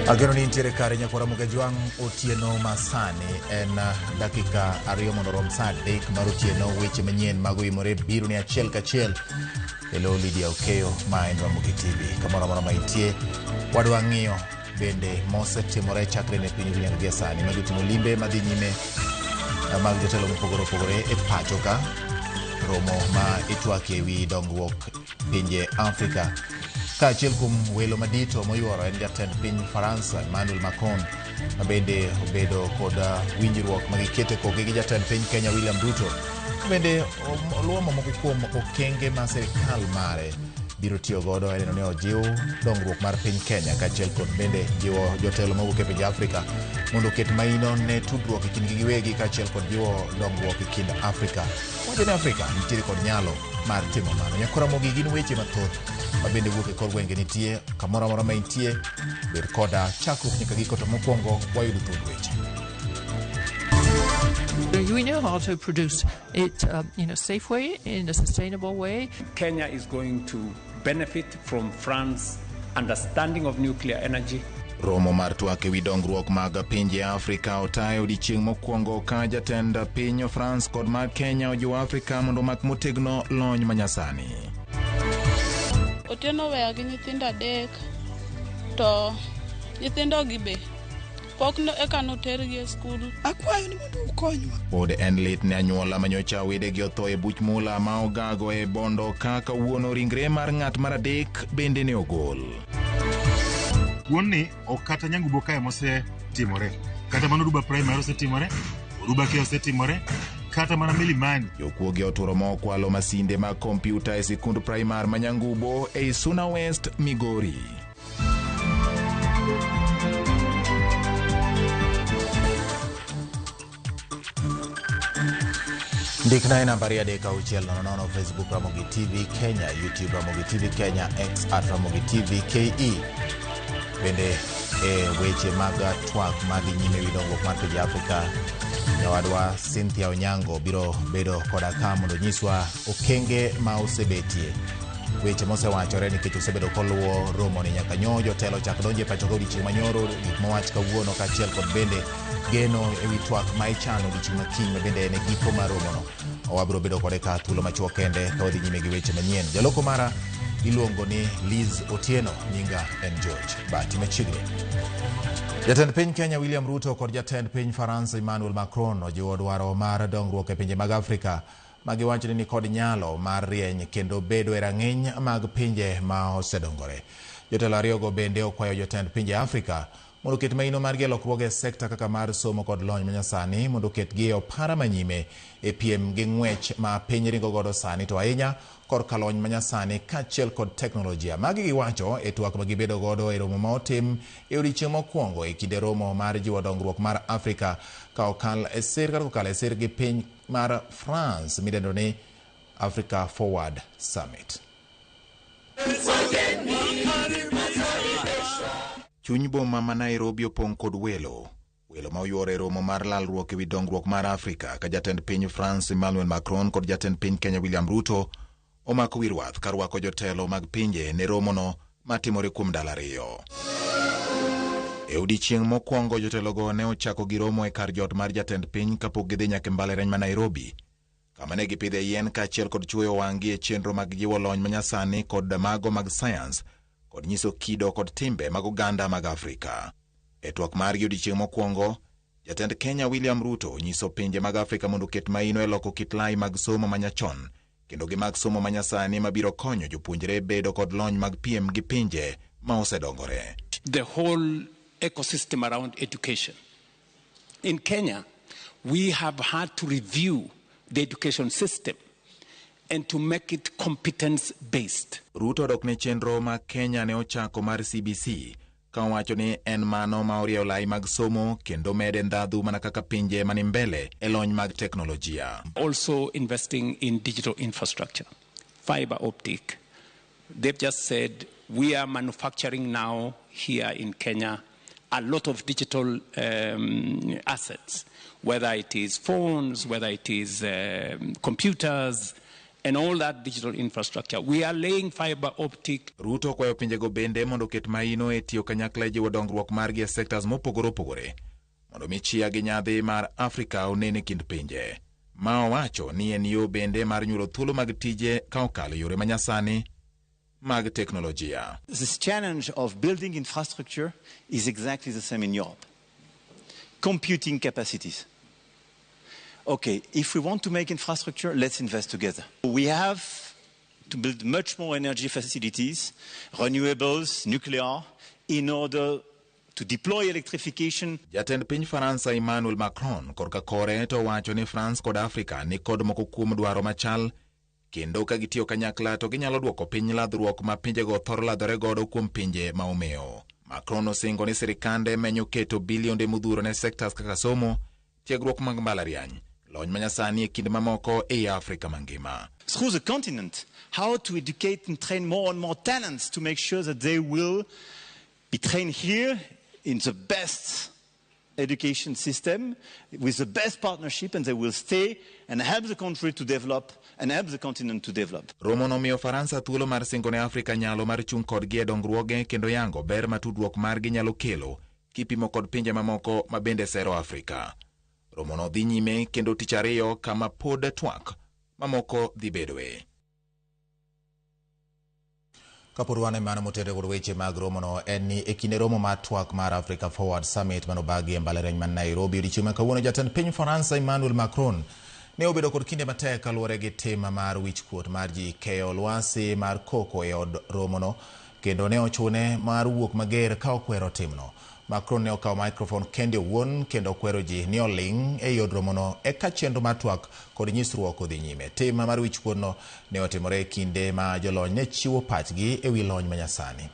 Ageno ni intiere kare nyakwara Mugajwang' otieno masani en dakika 2 mondo orom sa 3 mar otieno. Weche manyien mag oimore biro ni achiel kachiel e lo Lydia Okeyo ma en Ramogi TV. Kamoro amora ma intie, wadwa ng'iyo bende mosetimore chakre ne piny nyaka gie sani. Magi oting'o limbe madhi nyime mag jotelo mopogore opogore e pacho ka, romo ma itwakie wi dongruok pinje Afrika. Kaachiel kuom welo madito moyuoro en jatend piny Faransa Emmanuel Macron, ma bende obedo kod winjruok ma giketo e koke gi jatend piny Kenya William Ruto. Bende oluwo mamoko kuom okenge ma sirikal mare biro tiyo godo e neno ni ojiw dongruok mar piny Kenya, kaachiel kod bende jiwo jotelo mawuok e pinje Afrika mondo oket maino ne tudruok e kindgi giwegi, kaachiel kod jiwo dongruok e kind Afrika. Wacho ni Afrika nitiere kod nyalo mar timo mano. Nyakora Ramogi, gin weche mathoth ma bende wuok e kor gwenge nitie kamoro amora ma intie, bed koda chakruok nyaka giko, to mokwongo wayudo thuond weche. We know how to produce it in a safe way, in a sustainable way. Kenya is going to benefit from France's understanding of nuclear energy. Romo mar twak ewi dongruok mag pinje Afrika otayo odiechieng' mokwongo ka jatend piny France kod mar Kenya ojiwo Afrika mondo omak motegno lony manyasani. Otieno oweya gi nyithindo 3 to nyithindogi be pok eka notergi e skul. Akwayo ni mondo ukonywa. Pod en lit ne anyuola manyocha wedegi otho e buch mula ma ogago e Bondo ka kawuono ringre mar ng'at mar 3 bende ne ogol. Kuonni ok kata Nyangubo kae mosetimore, kata mana Oruba Primary osetimore, Oruba K osetimore, kata mana Milimani. Jokuoge oturo ma okwalo masinde mag kompyuta e sikund primar ma Nyangubo ei Suna West, Migori. Ndikna e nambari 3 6 0 0 Facebook Ramogi TV Kenya, YouTube Ramogi TV Kenya, X at Ramogi TV KE. Bende e weche mag twak madhi nyime wi dongruok mar pinje Afrika, nyawadwa Cynthia Onyango biro bedo koda ka mondo onyiswa okenge ma osebetie, weche mosewachore nikech osebedo koluwo romoni nyaka nyo jotelo chak donjo e pacho ka odiechieng' manyoro, gik mowach kawuono kaachiel kod bende geno ewi twak ma ichano odiechieng' makiny ma bende en e giko mar romono. Wabiro bedo kode ka thuolo machuok kende ka wadhi nyime gi weche manyien. Jaloko mara iluongo ni Liz Otieno, nyinga en George Bati. Machiegni. Jatend piny Kenya William Ruto kod jatend piny Faransa Emmanuel Macron ojiwo dwaro mar dongruok e pinje mag Afrika ma giwacho ni nikod nyalo mar rieny kendo bedo e rang'iny mag pinje ma osedongore. Jotelo ariyogo bende okwayo jotend pinje Afrika mondo oket maino margi e lokruoge e sekta kaka mar somo kod lony manyasani mondo oketgi e opara manyime e piem gi ng'wech ma piny ringo godo sani, to ahinya korka lony manyasani kaachiel kod teknolojia. Magi giwacho e twak ma gibedo godo e romo ma otim e odiechieng' mokwongo e kinde romo mar jiwo dongruok mar Afrika ka okal e sir kata kokalo e sir gi piny mar France midendo ni Africa Forward Summit. Chuny boma ma Nairobi opong' kod welo. Welo ma oyuoro e romo mar lalruok ewi dongruok mar Afrika ka jatend piny France Emmanuel Macron kod jatend piny Kenya William Ruto omako wi rwath ka rwako jotelo mag pinje ne romono matimore kuom ndalo 2. E odiechieng' mokwongo jotelogo ne ochako gi romo e kar jot mar jatend piny kapok gidhi nyaka e mbalariany ma Nairobi, kama ne gipidhe yien kaachiel kod chuoyo wang'gi e chenro mag jiwo lony manyasani kod mago mag sayans kod nyiso kido kod timbe mag oganda mag Afrika. E twak margi odiechieng' mokwongo, jatend Kenya William Ruto onyiso pinje mag Afrika mondo oket maino e loko kit lai mag somo manyachon kendo gi mag somo manyasani mabiro konyo jopuonjre bedo kod lony mag piem gi pinje ma osedongore. The whole ecosystem around education. In Kenya, we have had to review the education system. and to make it competence-based. Ruto odok ne chenro ma Kenya ne ochako mar CBC ka owacho ni en mano ma orieyo lai mag somo kendo mede ndhadhu mana kaka pinje mani mbele e lony mag teknolojia. Also investing in digital infrastructure, fiber optic. They've just said we are manufacturing now here in Kenya a lot of digital assets, whether it is phones, whether it is computers, and all that digital infrastructure. We are laying fiber optic. Ruto kwayo pinjego bende mondo oket maino e tiyo kanyakla e jiwo dongruok margi e sectors mopogore opogore mondo mi chia gi nyadhi mar Afrika onen e kind pinje. Ma owacho ni en yo bende mar nyuolo thuolo mag tije ka okalo yore manyasani mag teknolojia. This challenge of building infrastructure is exactly the same in Europe. Computing capacities. Okay, if we want to make infrastructure, let's invest together. We have to build much more energy facilities, renewables, nuclear, in order to deploy electrification. Jatend piny Faransa Emmanuel Macron korka kore to wacho ni France kod Afrika ni kod moko kuom dwaro machal kendo ka gitiyo kanyakla to ginyalo duoko piny ladhruok ma pinjego thoro ladhore godo kuom pinje ma omewo. Macron osingo ni sirikande menyo keto bilionde modhuro ne sectors kaka somo, tiegruok mag mbalariany, lony manyasani e kind mamoko ei Afrika mangima. Through the continent, how to educate and train more and more talents to make sure that they will be trained here in the best education system with the best partnership, and they will stay and help the country to develop and help the continent to develop. Romo nomiyo Faransa thuolo mar singo ne Afrika nyalo mar chung' kodgi e dongruoge kendo yango ber ma tudruok margi nyalo kelo kipimo kod pinje mamoko ma bende sero Afrika. Romo no dhi nyime kendo tich ariyo kama pod twak mamoko dhi bedoe. Kapod wan e mano motenore kod weche mag romono en ni e kinde romo mar twak mar Africa Forward Summit manobagi e mbalariany man Nairobi odiechieng' ma kawuono, jatend piny Faransa Emmanuel Macron ne obedo kod kinde matek kaluwore gi tim mar wichkuot mar ji keyo lwasi mar koko e od romono kendo ne ochune mar wuok mager ka okwero timno. Macron ne okawo microphone kende owuon kendo okwero ji ni oling' ei od romono eka chenro mar twak kod nyisruok odhi nyime. Tim mar wichkuotno ne otimore e kinde ma jolony ne chiwo pachgi e wi lony manyasani.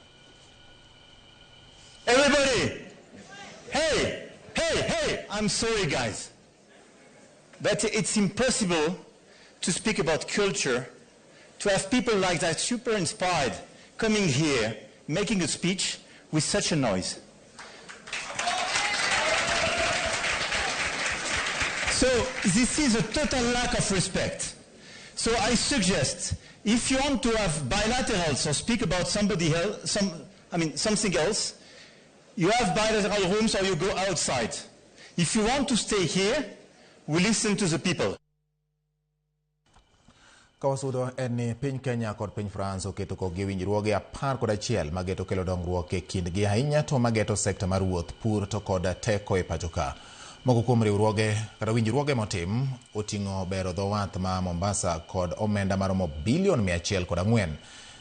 Everybody! Hey! Hey! Hey! I'm sorry, guys. But it's impossible to speak about culture, to have people like that super inspired coming here, making a speech with such a noise. So this is a total lack of respect. So I suggest, if you want to have bilaterals or speak about somebody else, something else, you have bilateral rooms or you go outside. If you want to stay here, we listen to the people. Kawasudo en ni piny Kenya kod piny France oketo kokgi winjruoge 11 mageto kelo dongruok e kindgi ahinya to mageto sekta mar wuoth, pur to kod teko e pacho ka. Moko kuom riwruoge kata winjruoge motim oting'o bero dho wath ma Mombasa kod omenda maromo bilion 104.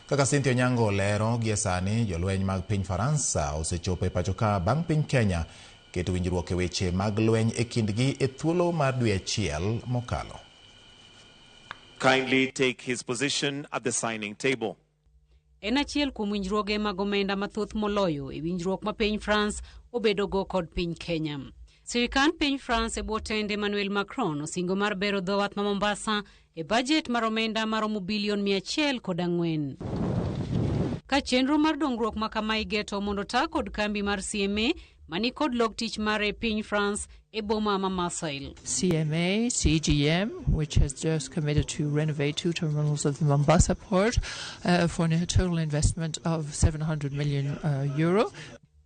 Kaka Cynthia Onyango lero, gie sani jolweny mag piny Faransa osechopo e pacho ka bang' piny Kenya keto winjruok e weche mag lweny e kindgi e thuolo mar dwe achiel mokalo. Kindly take his position at the signing table. En achiel kuom winjruoge mag omenda mathoth moloyo e winjruok ma piny France obedogo kod piny Kenya. Sirikand piny France e bwo tend Emmanuel Macron osingo mar bero dho wath ma Mombasa e bajet mar omenda maromo bilion 104. Ka chenro mar dongruok ma kama igeto mondo ta kod kambi mar CMA mani kod log tich mare e piny France e boma ma Marseille. CMA, CGM, which has just committed to renovate 2 terminals of the Mombasa port for a total investment of 700 million euro.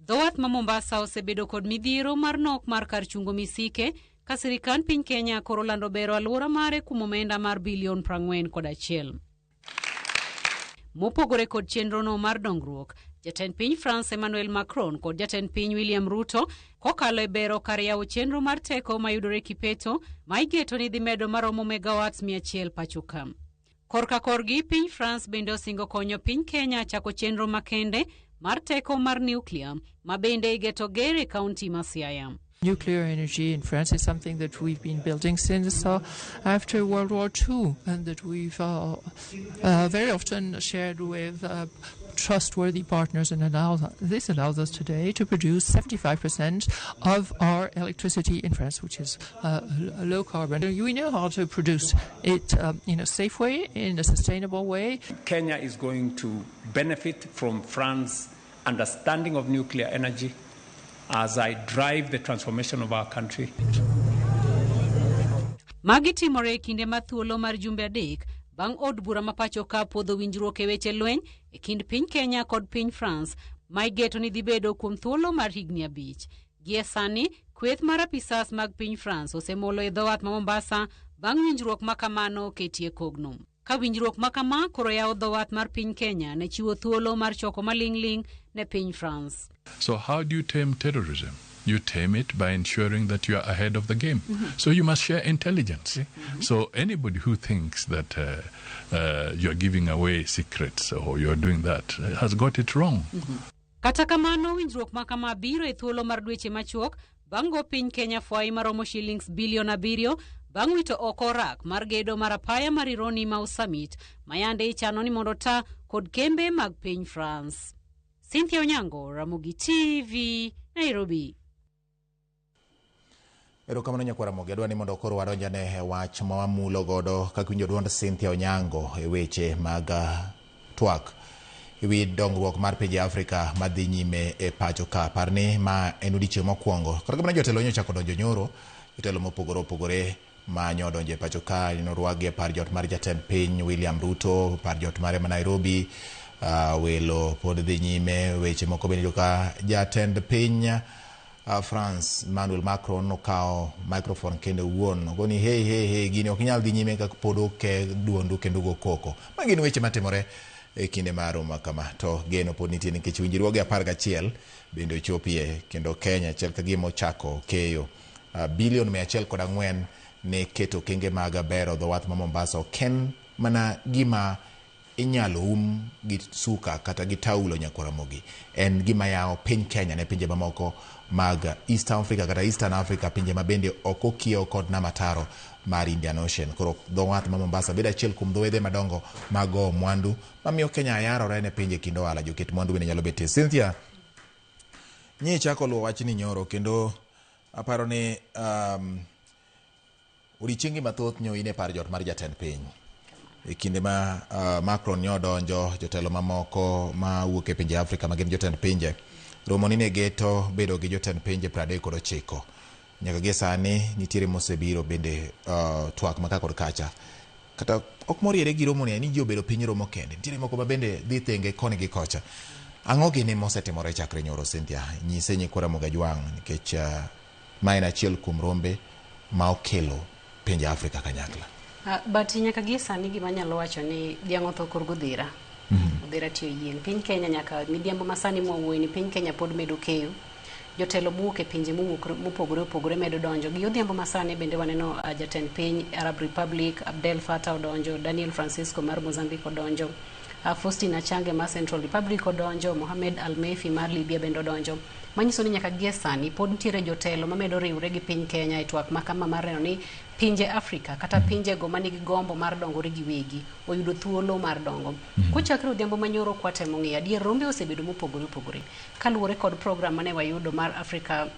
Dho wath ma Mombasa osebedo kod midhiero mar nok mar kar chungo misike ka sirikand piny Kenya koro lando bero alwora mare kuom omenda mar bilion 41. Mopogore kod chenrono mar dongruok, jatend piny France Emmanuel Macron kod jatend piny William Ruto kokalo e bero kar yawo chenro mar teko mayudore Kipeto ma igeto ni dhi medo maromo megawatts 100 pacho ka. Korka korgi, piny France bende osingo konyo piny Kenya chako chenro makende mar teko mar nuklia ma bende igeto ger e kaunti ma Siaya. Nuclear energy in France is something that we've been building since after World War II, and that we've very often shared with trustworthy partners, and this allows us today to produce 75% of our electricity in France, which is low carbon. We know how to produce it in a safe way, in a sustainable way. Kenya is going to benefit from France's understanding of nuclear energy as I drive the transformation of our country. Magi timore e kinde ma thuolo mar jumbe 3 bang' od bura ma pacho ka puodho winjruok e weche lweny e kind piny Kenya kod piny France ma igeto ni dhi bedo kuom thuolo mar higni 5. Gie sani, kweth mar apisas mag piny France osemolo e dho wath ma Mombasa bang' winjruok ma kamano oketie kogno. Ka winjruok ma kama koro yawo dho wath mar piny Kenya ne chiwo thuolo mar choko maling'ling' ne piny France. So how do you tame terrorism? You tame it by ensuring that you are ahead of the game. Mm-hmm. So you must share intelligence. Mm-hmm. So anybody who thinks that you're giving away secrets or you're doing that has got it wrong. Mm-hmm. Kata kamano, winjruok ma kama biro e thuolo mar dweche machuok bang' go piny Kenya fwai maromo shillings bilion 7 bang' wito oko rak mar gedo mar apaya mar Rironi Mau Summit mayande ichano ni mondo ta kod kembe mag piny France. Cynthia Onyango, Ramogi TV, Nairobi. Erokamano nyakwar Ramogi, adwa ni mondo koro wadonjane e wach ma wamulo godo kaka winjo duond Cynthia Onyango e weche mag twak ewi dongruok mar pinje Afrika madhi nyime e pacho ka. Par ni ma en odiechieng' mokwongo. Kata kamano jotelo nyochako donjo nyoro, jotelo mopogore opogore ma nyodonjo e pacho ka norwakgi e par jot mar jatend piny William Ruto, par jot mare ma Nairobi. Welo pod dhi nyime, weche moko bende ka jatend piny France Emmanuel Macron okawo microphone kendo wuon ogoni hey hey hey, gini ok nyal dhi nyime kaka pod oke duondu kendo go koko. Ma gin weche matimore e kinde mar romo kama, to geno pod nitie nikech winjruoge 11 bende ochopie kendo Kenya achiel ka gima ochako keyo bilion 104 ne keto okenge mag bero dho wath ma Mombasa. Ok en mana gima inyalo um gi suka kata gi taulo nyakwar Ramogi, en gima yawo piny Kenya ne pinje mamoko mag East Africa kata Eastern Africa, pinje ma bende ok okiewo kod nam ataro mar Indian Ocean. Koro dho wath ma Mombasa bedo achiel kuom dho wedhe madongo mag gowo mwandu mamiyo Kenya yarore ne pinje kind ohala. Joket mwandu bende nyalo betie. Cynthia, nyi chako luwo wachni nyoro kendo aparo ni odiechienge mathoth nyo in e par jot mar jatend piny. E kinde ma Macron nyodonjo, jotelo mamoko ma wuok e pinje Afrika ma gin jotend pinje, romo ni ne geto bedo gi jotend pinje 39. Nyaka gie sani nitiere mosebiro bende twak maka kod kacha. Kata ok moriere gi romo ni ji obedo piny romo kende, nitiere moko ma bende dhi thenge koni gi kocha. Ang'o gini mosetimore chakre nyoro, Cynthia? Nyise nyikwa Ramogi Ajwang' nikech ma en achiel kuom rombe ma okelo pinje Afrika kanyakla. But nyaka gie sani gima anyalo wacho ni dhiang' otho kor godhira. Odhira tiyo yien. Piny Kenya nyaka midhiambo masani mwawuoye ni piny Kenya pod medo keyo. Jotelo mowuok e pinje mopogore opogore medo donjo. Gi odhiambo masani bende waneno jatend piny Arab Republic Abdel Fattah odonjo, Daniel Francisco mar Mozambique odonjo, Faustin Achange mar Central Republic odonjo, Mohamed Al-Mefi mar Libya bende odonjo. Manyiso ni nyaka gie sani pod nitiere jotelo mamedo riwre gi piny Kenya e twak makama mar neno ni pinje Afrika kata pinje go manigi gombo mar dongore giwegi oyudo thuolo mar dongo. Kochakre odhiambo manyoro kwatemo ng'iyo adier rombe osebedo mopogore opogore kaluwore kod program mane wayudo mar Africa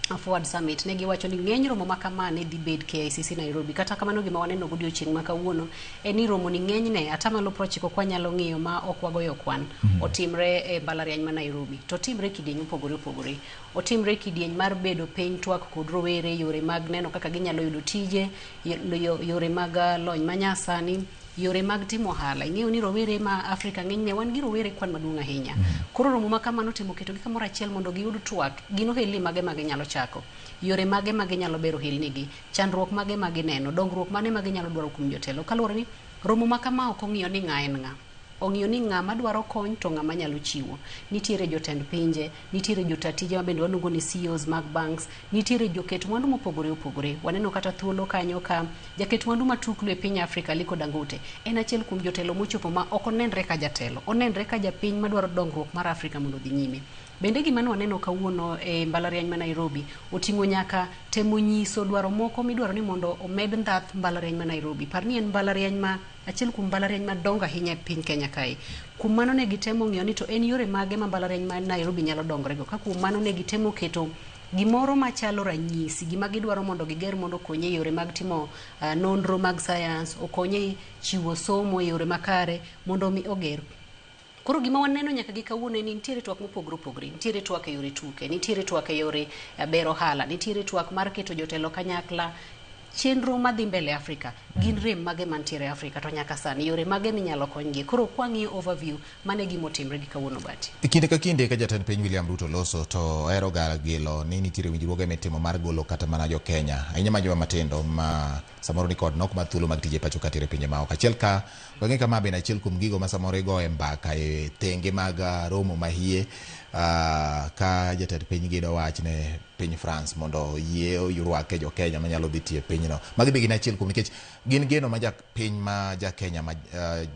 Forward Summit. Ne giwacho ni ng'eny romo ma kama ne dhi bed KICC Nairobi. Kata kamano gima waneno godiochieng' ma kawuono en ni romo ni ng'enyne 90% kwanyalo ng'iyo ma ok wagoyo kwan otimre e mbalariany ma Nairobi. To otimre kidieny mopogore opogore. Otimre kidieny mar bedo piny twak kod rowere, yore mag neno kaka ginyalo yudo tije, yore mag lony manyasani, yore mag timo ohala. Ing'eyo ni rowere ma Afrika ng'enyne wan gi rowere kwan maduong' ahinya. Koro romo ma kamano temo ketogi kamoro achiel mondo giyud twak, gin ohelni mage ma ginyalo chako, yore mage ma ginyalo bero ohelnigi, chandruok mage ma gineno, dongruok mane ma ginyalo dwaro kuom jotelo. Kaluwore ni romo ma kama ok ong'iyo ni ng'a en ng'a. Ong'iyo ni ng'ama dwaro kony to ng'ama nyalo chiwo. Nitiere jotend pinje, nitiere jota tije ma bende waluongo ni CEOs mag banks, nitiere joket mwandu mopogore opogore. Waneno kata thuolo kanyo ka jaket mwandu matuklu e piny Afrika, Aliko Dangote, en achiel kuom jotelo mochopo ma ok onenre ka jatelo, onenre ka japiny madwaro dongruok mar Afrika mondo odhi nyime. Bende gima ne waneno kawuono e mbalariany ma Nairobi oting'o nyaka temo nyiso dwaro moko midwaro ni mondo omed ndhath mbalariany ma Nairobi. Par ni en mbalariany ma achiel kuom mbalariany madongo ahinya e piny Kenya kae. Kuom mano ne gitemo ng'iyo ni to en yore mage ma mbalariany ma Nairobi nyalo dongorego. Ka kuom mano ne gitemo keto gimoro machalo ranyisi, gima gidwaro mondo giger mondo okony e yore mag timo nonro mag science, okony e chiwo somo e yore makare mondo mi oger. Koro gima waneno nyaka gi kawuono en ni nitiere twak mopogore opogore, nitiere twak e yore tuke, nitiere twak e yore bero ohala, nitiere twak mar keto jotelo kanyakla, chenro madhi mbele Afrika, gin rem mage mantiere Afrika to nyaka sani yore mage minyalo konygi. Koro kwang'iyo overview, mano e gima otimre gi kawuono Bati. E kinde ka kinde ka jatend piny William Ruto loso to ohero ga gilo ni nitiere winjruoge mitimo mar golo kata mana jo Kenya, ahinya ma joma matindo ma samoro ni kod nok mar thuolo mag tije pacho ka tere pinje maoko. Achiel ka wang'e kama bende achiel kuom gigo ma samoro igoye mbaka e tenge mag romo mahie ka jatend piny gido wach ne piny France mondo yie orwake jo Kenya manyalo dhi tiyo e pinyno. Magi be gin achiel kuom nikech gin geno ma japiny ma ja Kenya ma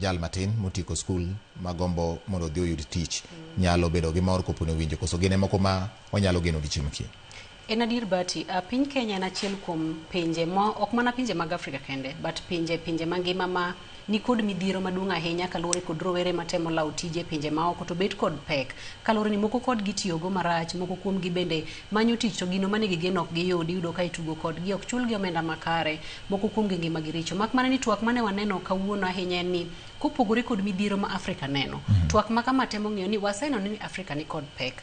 jal matin motieko skul magombo mondo odhi oyud tich nyalo bedo gi mor kopo ni owinjo koso gin e moko ma wanyalo geno odiochieng' ma kiny. En adier Bati, piny Kenya en achiel kuom pinje ma ok mana pinje mag Afrika kende, but pinje mangima ma nikod midhiero maduong' ahinya kaluwore kod rowere matemo lawo tije e pinje maoko to bet kod pek. Kaluwore ni moko kodgi tiyogo marach, moko kuomgi bende manyo tich to gino mane gigeno ok giyudi, iyudo ka itugo kodgi, ok chulgi omenda makare, moko kuomgi ngimagi richo. Mak mana ni twak mane waneno kawuono ahinya en ni kopogore kod midhiero ma Afrika neno, twak ma kama temo ng'iyo ni waseneno ni Afrika ni kod pek.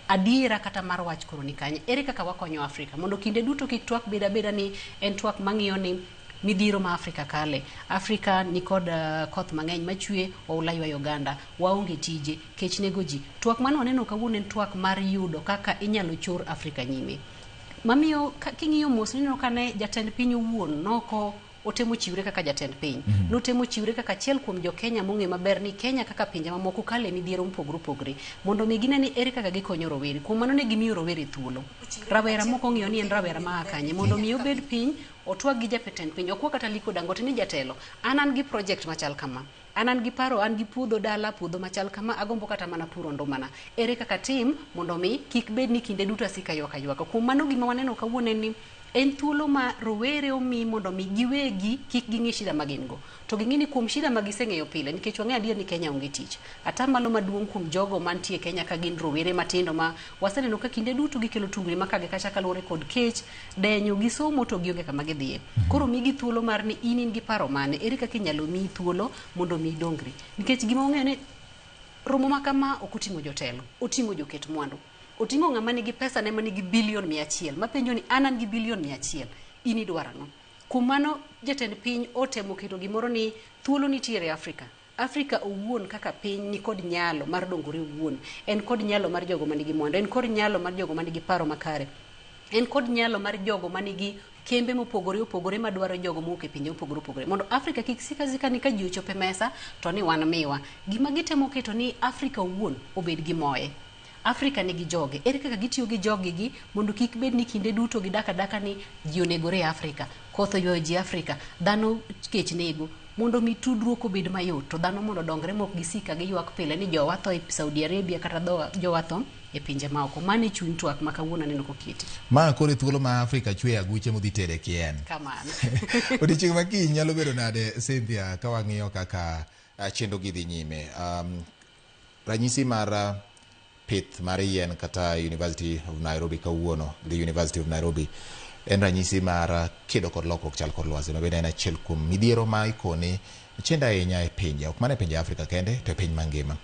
Adiera kata mar wach koro ni kanye, ere kaka wakonyo Afrika mondo kinde duto kik twak bed abeda ni en twak mang'iyo ni midhiero ma Afrika kale. Afrika ni kod koth mang'eny machwe, oula ywayo oganda, waonge tije, kech nego ji. Twak mane waneno kawuono en twak mar yudo kaka inyalo chor Afrika nyime. Mamiyo king'iyo mos ineno ka ne jatend piny owuon noko otemo chiwre kaka jatend piny. Notemo chiwre kaka achiel kuom jo Kenya mong'e maber ni Kenya kaka pinje mamoko kale midhiero mopogore opogore mondo mi gine ni ere kaka gikonyo rowere. Kuom mano ne gimiyo rowere thuolo. Rawera moko ong'iyo ni en rawera ma kanye mondo mi obed piny otwag gi jatend piny. Ok kata Aliko Dangote ni jatelo. An gi project machal kama. An gi paro, an gi puodho dala, puodho machal kama, agombo kata mana puro ndumana. Ere kaka tim mondo mi kik bed ni kinde duto asika ywak aywaka. Kuom mano gima waneno kawuono en ni en thuolo ma rowere omi mondo mi giwegi kik ging'i shida ma gin go. To ging'i ni kuom shida ma giseng'eyo pile, nikech wang'eyo adier ni Kenya onge tich. Atamalo maduong' kuom jogo mantie Kenya ka gin rowere matindo ma waseneno ka kinde duto gikelo tungni ma kage kacha kaluwore kod kech, denyo gi somo to gionge kama gidhiye. Koro migi thuolo mar ni in gi paro mane, ere kaka inyalo miyi thuolo mondo mi idongri. Nikech gima wang'eyo ni romo ma kama ok oting'o jotelo, oting'o joket mwandu. Oting'o ng'ama nigi pesa ne manigi bilion 100, mapenjo ni an gi bilion 100, in idwaro ang'o? Kuom mano jatend piny otemo keto gimoro ni thuolo nitiere Afrika. Afrika owuon kaka piny ni kod nyalo mar dongore owuon, en kod nyalo mar jogo manigi mwandu, en kod nyalo mar jogo manigi paro makare, en kod nyalo mar jogo manigi kembe mopogore opogore madwaro jogo mowuok e pinje mopogore opogore. Mondo Afrika kik sika sika ni ka ji ochopo e mesa to ni wan miwa. Gima gitemo keto ni Afrika owuon obed gi moye. Afrika nigi joge. Ere kaka gitiyo gi jogegi mondo kik bed ni kinde duto gidak adaka ni ji onegore e Afrika, koth oywayo ji Afrika, dhano kech nego. Mondo mi tudruok obed mayot to dhano mondo odongre mok gisik ka giywak pile ni jowa tho e Saudi Arabia kata jowa tho e pinje maoko. Mano e chuny twak ma kawuono aneno koketi. Ma koro e thuolo ma Afrika chweyo aguche modhi tere kien. Kamano. Odiochieng' ma kiny nyalo bedo nade Cynthia ka wang'iyo kaka chenro gi dhi nyime? Ranyisi mar pith mar yien kata University of Nairobi kawuono, the University of Nairobi en ranyisi mar kedo kod lokruok chal kor lwasi ma bende en achiel kuom midhiero ma ikoni chendo ahinya e pinje, ok mana e pinje Afrika kende to e piny mangima.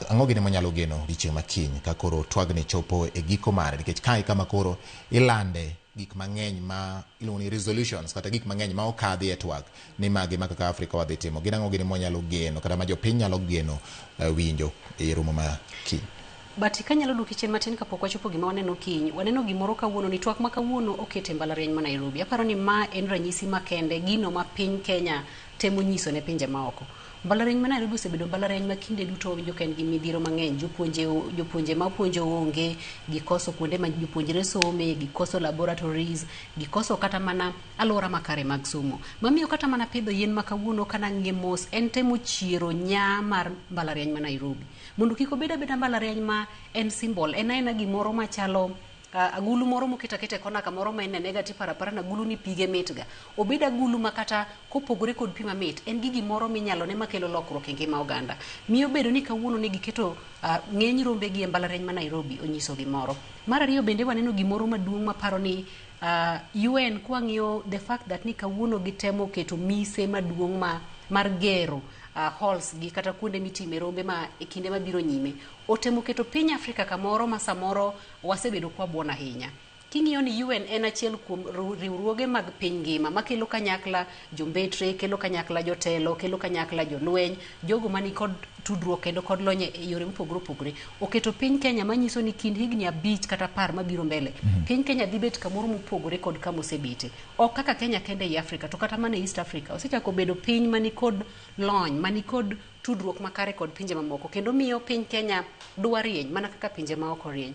Ang'o gini mwanyalo geno odiochieng' ma kiny ka koro twagni chopo e giko mare, nikech kae kama koro ilande gik mang'eny ma iluongo ni resolutions kata gik mang'eny ma okadhi e twak ni magi ma kaka Afrika wadhi timo, gin ang'o gini mwanyalo geno kata ma jopiny nyalo geno winjo e romo ma kiny? But kanyalo duoki chien matin kapok wachopo gima waneno kiny, waneno gimoro kawuono ni twak ma kawuono okete mbalariany ma Nairobi. Aparo ni ma en ranyisi makende gino ma piny Kenya temo nyiso ne pinje maoko. Mbalariany ma Nairobi osebedo mbalariany ma kinde duto wawinjo ka en gi midhiero mang'eny. Jopuonje, jopuonje mapuonjo onge, gikoso kuonde ma jopuonjre some, gikoso laboratories, gikoso kata mana alwora makare mag somo. Mamiyo kata mana pidho yien ma kawuono kanang'iye mos en temo chiero nya mar mbalariany ma Nairobi. Mondo kik obed abeda mbalariany ma en symbol, en aena gimoro machalo agulu moro moket aketa e kona kamoro ma inenega tiparo apara ni agulu ni pige mitga. Obed agulu ma kata kopogore kod pi mamit, en gi gimoro minyalo ne makelo lokruok e ngima oganda. Miyo bedo ni kawuono ne giketo ng'eny rombegi e mbalariany ma Nairobi onyiso gimoro. Mar ariyo bende waneno gimoro maduong' maparo ni UN kwang'iyo the fact that ni kawuono gitemo keto mise maduong' ma mar gero halls gi kata kuonde mitime rombe ma e kinde mabiro nyime otemo keto piny Afrika kamoro ma samoro wasebedo kwabuon ahinya. King'iyo ni UN en achiel kuom riwruoge mag piny ngima makelo kanyakla jombetre, kelo kanyakla jotelo, kelo kanyakla jolweny, jogo mani kod tudruok kendo kod lony e yore mopogore opogore. Oketo piny Kenya manyiso ni kind higni 5 kata 10 mabiro mbele, piny Kenya dhi bet kamoro mopogore kod kama osebete. Ok kaka Kenya kende ei Afrika, to kata mana e East Africa. Osechako bedo piny mani kod lony, mani kod tudruok makare kod pinje mamoko, kendo miyo piny Kenya dwa rieny mana kaka pinje maoko rieny.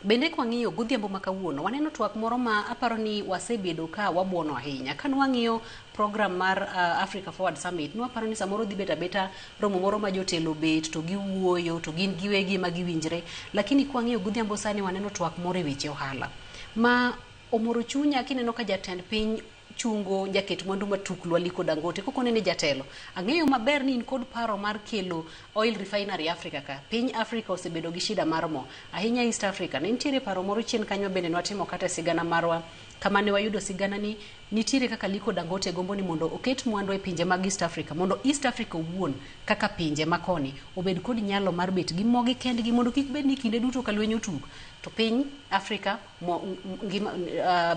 Bende kwang'iyo godhiambo ma kawuono, waneno twak moro ma aparo ni wasebedo ka wabuono ahinya. Ka nwang'iyo program mar Africa Forward Summit, nwaparo ni samoro dhi bet abeta romo moro ma jotelo bet to giwuoyo to gin giwegi ema giwinjre. Lakini kwang'iyo godhiambo sani waneno twak moro e weche ohala ma omoro chunya kineno ka jatend piny chungo jaket mwandu matuklu Aliko Dangote kokone ni jatelo. Ang'eyo maber ni in kod paro mar kelo oil refinery Africa ka. Piny Africa osebedo gi shida mar mo. Ahinya East Africa. Ne nitiere paro moro chien kanyo bende nwatimo kata sigana marwa. Kama ne wayudo sigana ni nitiere kaka Aliko Dangote gombo ni mondo oket mwandu e pinje mag East Africa. Mondo East Africa owuon kaka pinje makoni obed kod nyalo mar bet gi mogi kendgi mondo kik bed ni kinde duto ka lweny otuk to piny Africa mo, ngima,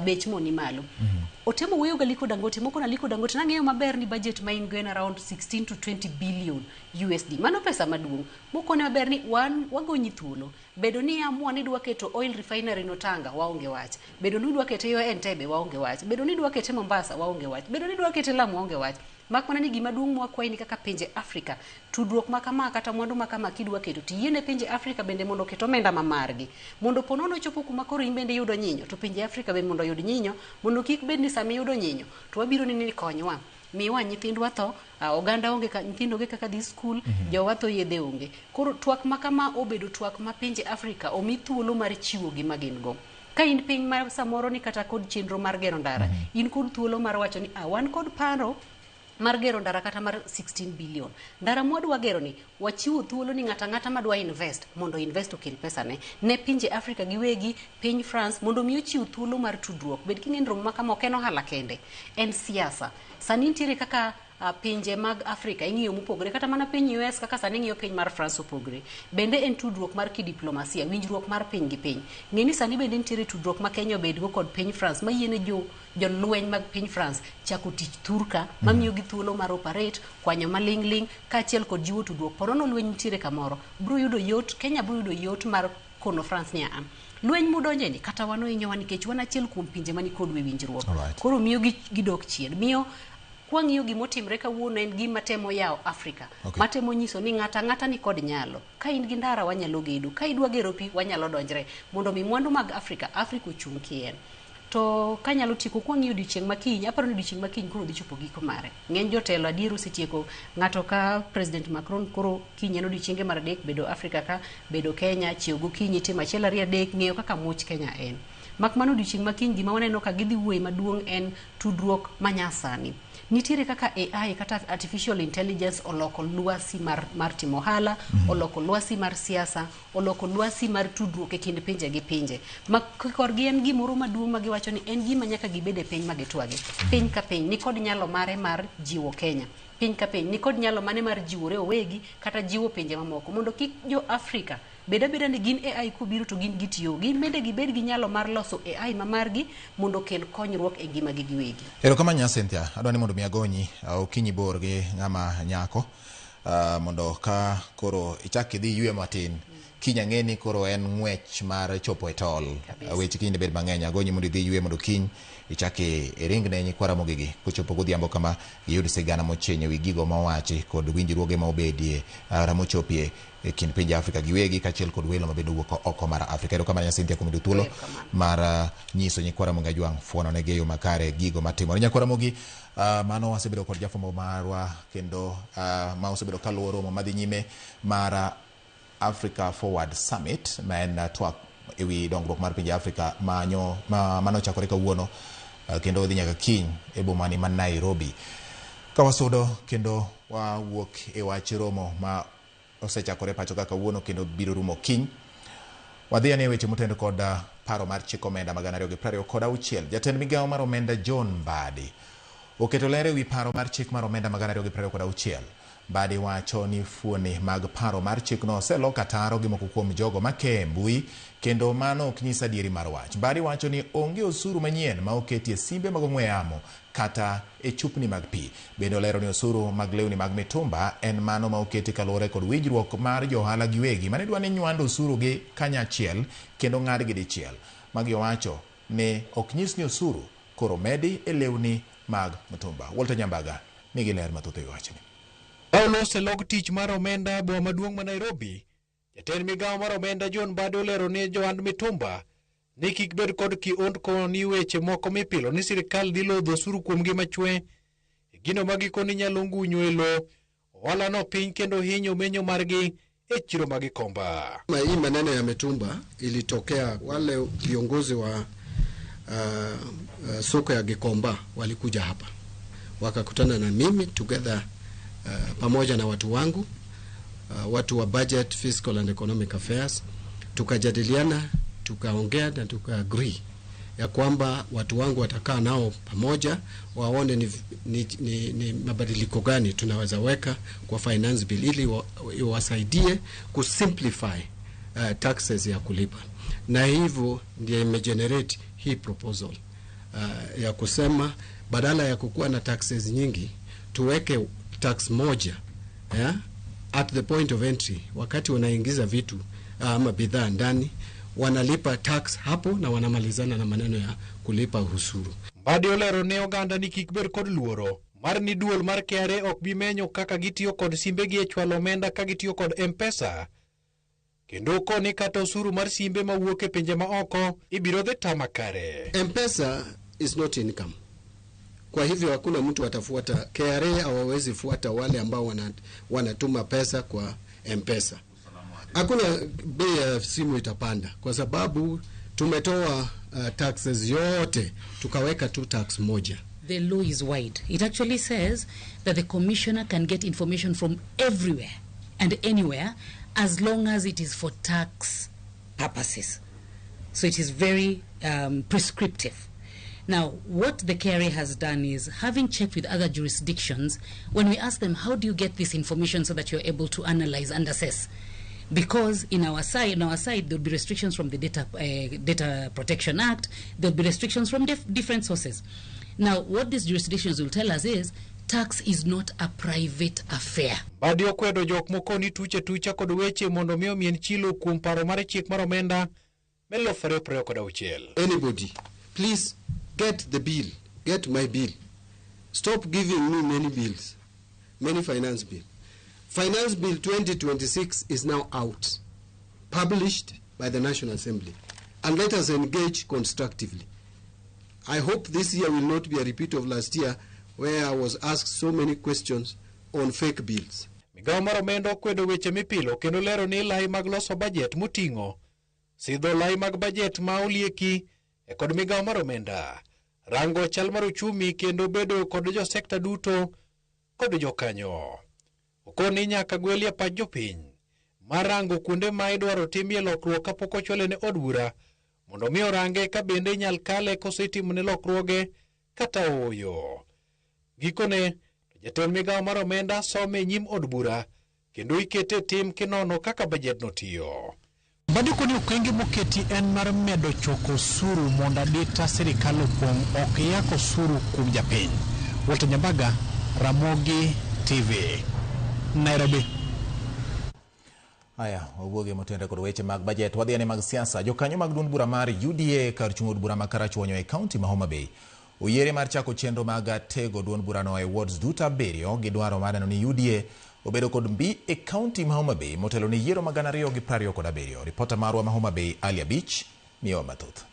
bech mo ni malo. Otemo wuoyo gi Aliko Dangote, moko na Aliko Dangote nang'eyo maber ni budget ma in go en around 16 to 20 billion USD. Mano pesa maduong'. Mokone maber ni wan wagonyi thuolo. Bedo ni amua ni dwa keto oil refinery no Tanga, waonge wach. Bedo ni dwa kete yo Entebbe, waonge wach. Bedo ni dwa kete Mombasa, waonge wach. Bedo ni dwa kete Lamu, waonge wach. Mak mana ni gima duong' mwakwayi ni kaka pinje Afrika, tudruok ma kama kata mwandu ma kama kidwa keto, tiyiene pinje Afrika bende mondo oket omenda ma margi. Mondo po nono chopo kuma koro in bende iyudo nyinyo, to pinje Afrika bende mondo oyud nyinyo, mondo kik bed ni sama iyudo nyinyo, to wabiro ni konywa. Miwa nyithindwa tho, oganda onge ka, nyithindo onge kaka dhi skul, jowa tho yedhe onge. Koro twak ma kama obedo twak ma pinje Afrika omi thuolo mar chiwo gima gin go. Ka in piny ma samoro ni kata kod chenro mar gero ndara, in kod thuolo mar wacho ni wan kod paro mar gero ndara kata mar 16 billion. Ndara mwadwa gero ni, wachiwo thuolo ni ng'ata ng'ata madwa invest, mondo invest okel pesa ne. Ne pinje Afrika giwegi, piny France, mondo mi ochiw thuolo mar tudruok. Bed king'e ni romo ma kama ok en ohala kende, en siasa. Sani nitiere kaka pinje mag Afrika ing'iyo mopogore, kata mana piny US kaka sani ing'iyo piny mar France opogore. Bende en tudruok mar kidiplomasia, winjruok mar piny gi piny. Ng'e ni sani bende nitiere tudruok ma Kenya obedgo kod piny France mayiene jolweny mag piny France chako tich thurka, mamiyo gi thuolo mar operate, kwanyo maling'ling', kaachiel kod jiwo tudruok. Po nono lweny nitiere kamoro, biro yudo yot, Kenya biro yudo yot mar kono France ni aa. Lweny mudonje ni kata wan ohinyowa nikech wan achiel kuom pinje mani kod winjruok. Koro miyo gidok chien. Miyo kwang'iyo gimotimre kawuono en gima temo yawo Afrika. Matemo nyiso ni ng'ata ng'ata ni kod nyalo. Ka in gi ndara wanyalo gedo, ka idwa gero pi wanyalo donjre mondo mi mwandu mag Afrika, Afrika ochung' kien. To kanyalo tieko kwang'iyo odiochieng' ma kiny, aparo ni odiochieng' ma kiny koro dhi chopo giko mare. Ng'eny jotelo adier osetieko ng'ato ka President Macron koro kiny en odiochienge mar 3 bedo Afrika ka, bedo Kenya, chiew gokinyi, timo 1 2 3, ng'eyo kaka much Kenya en. Mak mana odiochieng' ma kiny gima waneno ka gidhi wuoye maduong' en tudruok manyasani. Nitiere kaka AI kata artificial intelligence oloko lwasi mar timo ohala, oloko lwasi mar siasa, oloko lwasi mar tudruok e kind pinje gi pinje. Ma korgi en gimoro maduong' ma giwacho ni en gima nyaka gibed e piny ma gitwage. Piny ka piny nikod nyalo mare mar jiwo Kenya. Piny ka piny nikod nyalo mane mar jiwore owegi kata jiwo pinje mamoko mondo kik jo Afrika bed abeda ni gin AI kobiro to gin gitiyo. Gin bende gibed gi nyalo mar loso AI ma margi mondo okel konyruok e ngimagi giwegi. Erokamano nya Cynthia, adwa ni mondo mi agonyi okinyi bor gi ng'ama nyako mondo ka koro ichak idhi ywe matin. Kiny ang'e ni koro en ng'wech mar chopo e tol. Weche kiny bed mang'eny. Agonyi mondo idhi ywe mondo kiny ichak iringne nyikwa Ramogi gi. Kochopo godhiambo kama giyud sigana mochiny ewi gigo mowachi kod winjruoge ma obedie mochopie e kind pinje Afrika giwegi kaachiel kod welo mabende owuok oko mar Afrika. Erokamano Cynthia kuom yudo thuolo mar nyiso nyikwa Ramogi Ajwang' fuono negi e yo makare gigo matimore. Nyakwa Ramogi, mano wasebedo kod jafwambo marwa kendo ma osebedo kaluwo romo madhi nyime mar Africa Forward Summit ma en twak ewi dongruok mar pinje Afrika manochakore kawuono kendo dhi nyaka kiny e bomani ma Nairobi. Ka wasudo kendo wawuok e wach romo ma osechakore pacho ka kawuono kendo biro rumo kiny. Wadhi ane weche motenore kod paro mar chik omenda mag 2026. Jatend migawo mar omenda John Mbadi oketo ler ewi paro mar chik mar omenda mag 2026. Mbadi wacho ni fuoni mag paro mar chikno oselok ataro gi moko kuom jogo makee e mbui kendo mano ok nyis adieri mar wach. Mbadi wacho ni onge osuru manyien ma oketie simbe mag ong'we yamo kata e chupni mag pi. Bende olero ni osuru mag lewni mag mitumba en mano ma oketi kaluwore kod winjruok mar johala giwegi mane dwa ni nywando osuru gi kanyachiel kendo ng'adgi dichiel. Magi owacho ni ok nyis ni osuru koro medi e lewni mag mitumba. Walter Nyambaga nigi ler mathoth e wachni. Paulo log tich mar omenda e boma maduong' ma Nairobi. Jatend migawo mar omenda John Mbadi olero ni johand mitumba ni kik bed kod kiondko ni weche moko mipilo ni sirikal dhi lodho osuru kuomgi machwe. Gino ma gikone nyalo ngunyo e lo ohala no piny kendo hinyo menyo margi e chiro ma Gikomba. Hii maneno ya mitumba ilitokea wale viongozi wa soko ya Gikomba walikuja hapa wakakutana na mimi together pamoja na watu wangu watu wa budget, fiscal and economic affairs, tukajadiliana, tukaongea na tukaagree ya kwamba watu wangu watakaa nao pamoja waone ni mabadiliko gani tunaweza weka kwa finance bill ili wasaidie kusimplify taxes ya kulipa, na hivyo ndio imegenerate hii proposal ya kusema badala ya kukuwa na taxes nyingi tuweke tax moja, yeah, at the point of entry, wakati wanaingiza vitu ama bidhaa ndani wanalipa tax hapo na wanamalizana na maneno ya kulipa ushuru. Mbadi olero ne oganda ni kik bed kod luoro mar ni duol mar KRA ok bi menyo kaka gitiyo kod simbegi e chwalo omenda ka gitiyo kod M-Pesa. Kendo koni kata osuru mar simbe mawuok e pinje ma oko ibiro dhi tama kare. M-Pesa is not income. Kwa hivyo hakuna mtu atafuata, KRA hawawezi fuata wale ambao wanatuma pesa kwa M-Pesa. Hakuna bei ya simu itapanda kwa sababu tumetoa taxes yote tukaweka tu tax moja. The law is wide. It actually says that the commissioner can get information from everywhere and anywhere as long as it is for tax purposes. So it is very prescriptive. Now, what the KRA has done is, having checked with other jurisdictions, when we ask them, how do you get this information so that you're able to analyze and assess? Because in our side, there'll be restrictions from the Data Protection Act, there'll be restrictions from different sources. Now, what these jurisdictions will tell us is, tax is not a private affair. Mbadi okwedo jok moko ni tuche tucha kod weche mondo mi omien chilo kuom paro mar chik mar omenda 2026. Anybody, please get the bill, get my bill. Stop giving me many bills, many finance bill. Finance Bill 2026 is now out, published by the National Assembly. And let us engage constructively. I hope this year will not be a repeat of last year, where I was asked so many questions on fake bills. Migawo mar omenda okwedo weche mipilo kendo lero ni lai mag loso bajet moting'o sidho lai mag bajet ma olieki e kod migawo mar omenda, rango chal mar uchumi kendo bedo kod jo sekta duto kod jokanyo. Okoni nyaka gwelie pach jopiny mar rango kuonde ma idwaro timie lokruok kapok ochwale ne od bura mondo mi orange ka bende inyal kale koso itimone lokruoge kata ooyo. Gikone to jatend migawo mar omenda some e nyim od bura kendo ikete tim kinono kaka bajedno tiyo. Mbadi koni okenge moketi en mar medo choko osuru mondo adita sirikal opong' ok yak osuru kuom japiny. Walter Nyambaga, Ramogi TV, Nairobi. Haya, wawuoge motenre kod weche mag bajet, wadhi ane mag siasa. Jokanyo mag duond bura mar UDA kar chung' od bura ma Karachuonyo e kaunti ma Homa Bay oyiere mar chako chenro mag tego duond burano e wards duto 7 gi dwaro mar neno ni UDA obedo kod mbi e kaunti ma Homa Bay motelo ne yiero mag 2027. Ripota marwa ma Homa Bay Ali Abich miyowa mathoth.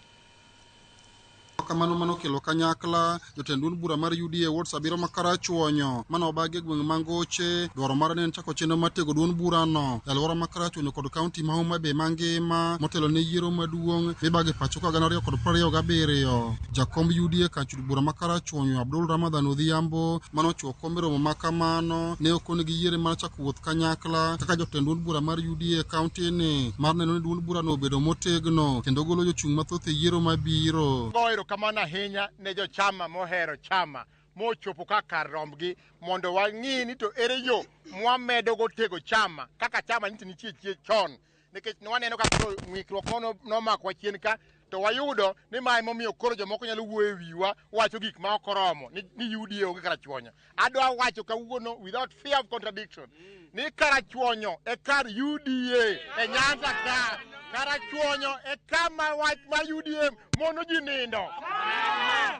Kamano mano kelo kanyakla jotend duond bura mar UDA wards 7 ma Karachuonyo mane obagi e gweng' Mangoche. Dwaro mare ne en chako chenro mar tego duond burano e alwora ma Karachuonyo kod kaunti ma Homa Bay mangima motelo ne yiero maduong' mibagi e pacho ka 2027. Jakomb UDA kar chung' bura ma Karachuonyo Abdul Ramadhan Odhiambo mane ochiwo kom e romo ma kamano ne okonegi yiere mar chako wuoth kanyakla kaka jotend duond bura mar UDA e kaunti ni mar neno ni duond burano obedo motegno kendo golo jochung' mathoth e yiero mabiro. Kamano ahinya ne jochama mohero chama mochopo ka kar rombgi mondo wang'i ni to ere yo mwamedo go tego chama kaka chama nitie chon, nikech nwaneno ka koro ng'ikruok nomakwa chien ka to wayudo ni mae momiyo koro jomoko nyalo wuoyo e wiwa wacho gik ma ok oromo ni UDA onge Karachuonyo. Adwa wacho kawuono without fear of contradiction ni Karachuonyo e kar UDA e Nyanza ka. Karachuonyo e kama wach mar UDA mono ji nindo.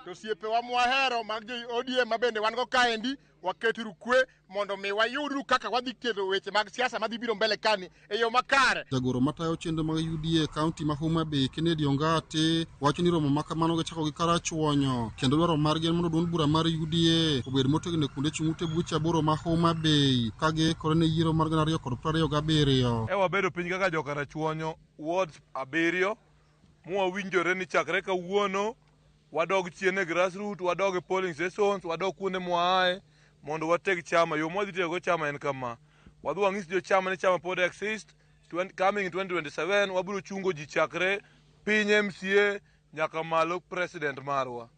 To osiepewa mwahero mag jo ODM mabende wan go kaendi, waketuru kwe mondo mi wayudru kaka wadhi keto weche mag siasa madhi biro mbele kani e yo makare. Jagoro matayo chenro mag UDA e kaunti ma Homa Bay Kennedy Ongati wacho ni romo ma kamano gichako gi Karachuonyo kendo dwaro margi en mondo duond bura mar UDA obed motegno e kuonde chung' ute buche 8 ma Homa Bay ka giikore ne yiero mar 2027. E wabedo piny kaka jo Karachuonyo wards 7 mwawinjore ni chakre kawuono wadog chien e grassroots, wadog e polling stations, wadog kuonde mwaaye mondo wateg chama. Yo mwadhi tego chama en kama: wadhi wang'is jo chama ni chama pod exist. Coming in 2027 wabiro chungo ji chakre piny MCA nyaka malo president marwa.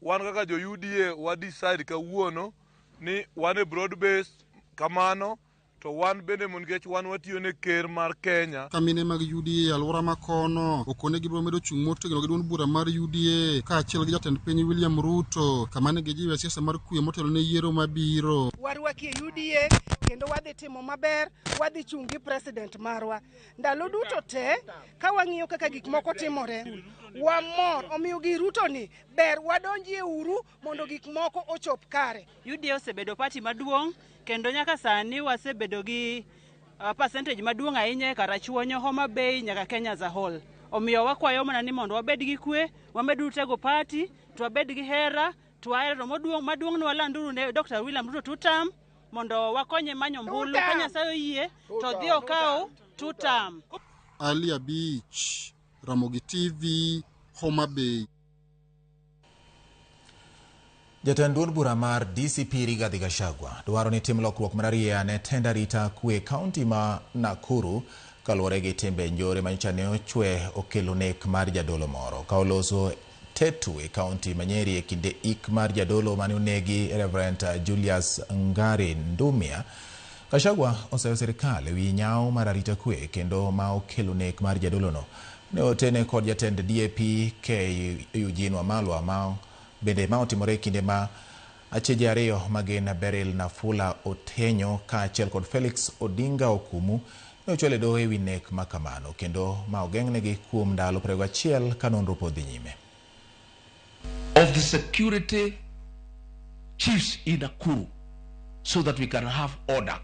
Wan kaka jo UDA wa decide kawuono ni wan e broad base kamano, to wan bende nikech wan watiyo ne ker mar Kenya. Kamine mag UDA e alwora ma kono okone gibiro medo chung' motegno gi duond bura mar UDA kaachiel gi jatend piny William Ruto kama ne gijiwe siasa mar kwe motelo ne yiero mabiro. Warwaki e UDA kendo wadhi timo maber, wadhi chung' gi president marwa ndalo duto te. Ka wang'iyo kaka gik moko timore, wamor, omiyo gi Ruto ni ber wadonjie uru mondo gik moko ochop kare. UDA osebedo party maduong' kendo nyaka sani wasebedo gi percentage maduong' ahinya e Karachuonyo, Homa Bay nyaka Kenya as a whole. Omiyo wakwayo mana ni mondo wabed gi kwe, wameduru tego party, to wabed gi hera, to wahero maduong' ne walanduru ne Dr. William Ruto two term mondo wakonye manyo ombulu ka Nyasaye oyie to dhi okaw two term. Ali Abich, Ramogi TV, Homa Bay. Jatend duond bura mar DCP Rigathi Gachagua dwaro ni tim lokruok mararieya ne tend arita kwe kaunti ma Nakuru kaluwore gi timbe njore manyocha ne ochwe okelo nek mar jadolo moro. Ka oloso Tetu e kaunti ma Nyeri e kinde ik mar jadolo mane onegi Reverend Julius Ngari Ndumia, Gachagua oseyo sirikal ewi nyawo mar arita kwe kendo ma okelo nek mar jadolono. Ne otene kod jatend DAP K Eugene Wamalwa ma bende ma otimore e kinde ma acheje ariyo magin Beryl Nafula Otenyo kaachiel kod Felix Odinga Okumu ne ochwal e doho ewi nek ma kamano kendo ma ogeng'negi kuom ndalo 21 ka nonro pod dhi nyime. Of the security chiefs in Nakuru so that we can have order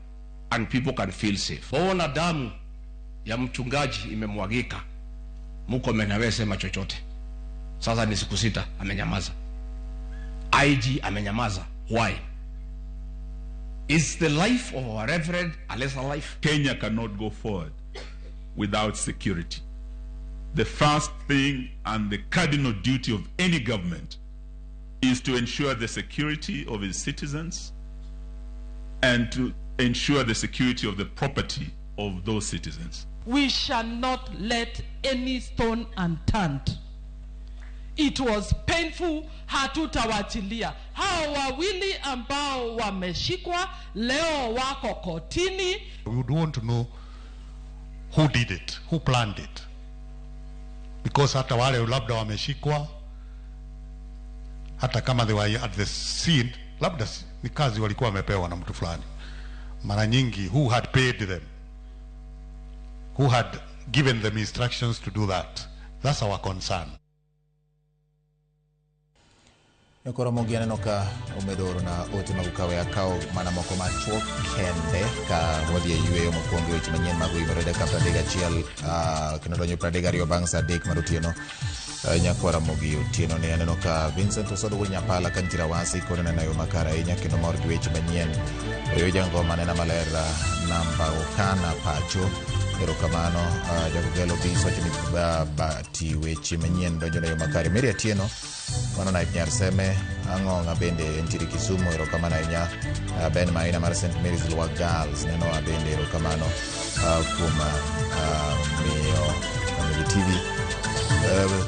and people can feel safe. Ona damu ya mchungaji imemwagika, Murkomen hawezi sema chochote. Sasa ni siku 6 amenyamaza. IG amenyamaza. Why? Is the life of our reverend a lesser life? Kenya cannot go forward without security. The first thing and the cardinal duty of any government is to ensure the security of its citizens and to ensure the security of the property of those citizens. We shall not let any stone unturned. It was painful, hatutawachilia. Hao wawili ambao wameshikwa leo wako kotini. We would want to know who did it, who planned it. Because hata wale labda wameshikwa, hata kama they were at the scene, labda ni kazi walikuwa wamepewa na mtu fulani. Mara nyingi who had paid them. who had given them instructions to do that. That's our concern. Koro Ramogi aneno ka omedo orona ote mag kawe akawo mana moko machuok kende ka wadhi e yweyo mokwongo weche manyien mag oyimore dakika 31 kendo donjo 32 bang' sa 3 mar otieno. Nyakwa Ramogi Otieno ni aneno ka Vincent Osodo wuod Nyapala ka nitiere Awasi koro neno yo makare ahinya kendo mor gi weche manyien. Oyo jangoma nena maler namba okana pacho. Erokamano Jagogelo Bis wacho ni bati weche manyien donjo ne yo makare. Mary Atieno mano naib nyar Seme Ang'ong'a bende entiere Kisumu, erokamano ahinya. Ben Maina mar St Mary's Lwa Girls nenowa bende, erokamano kuom miyo Ramogi TV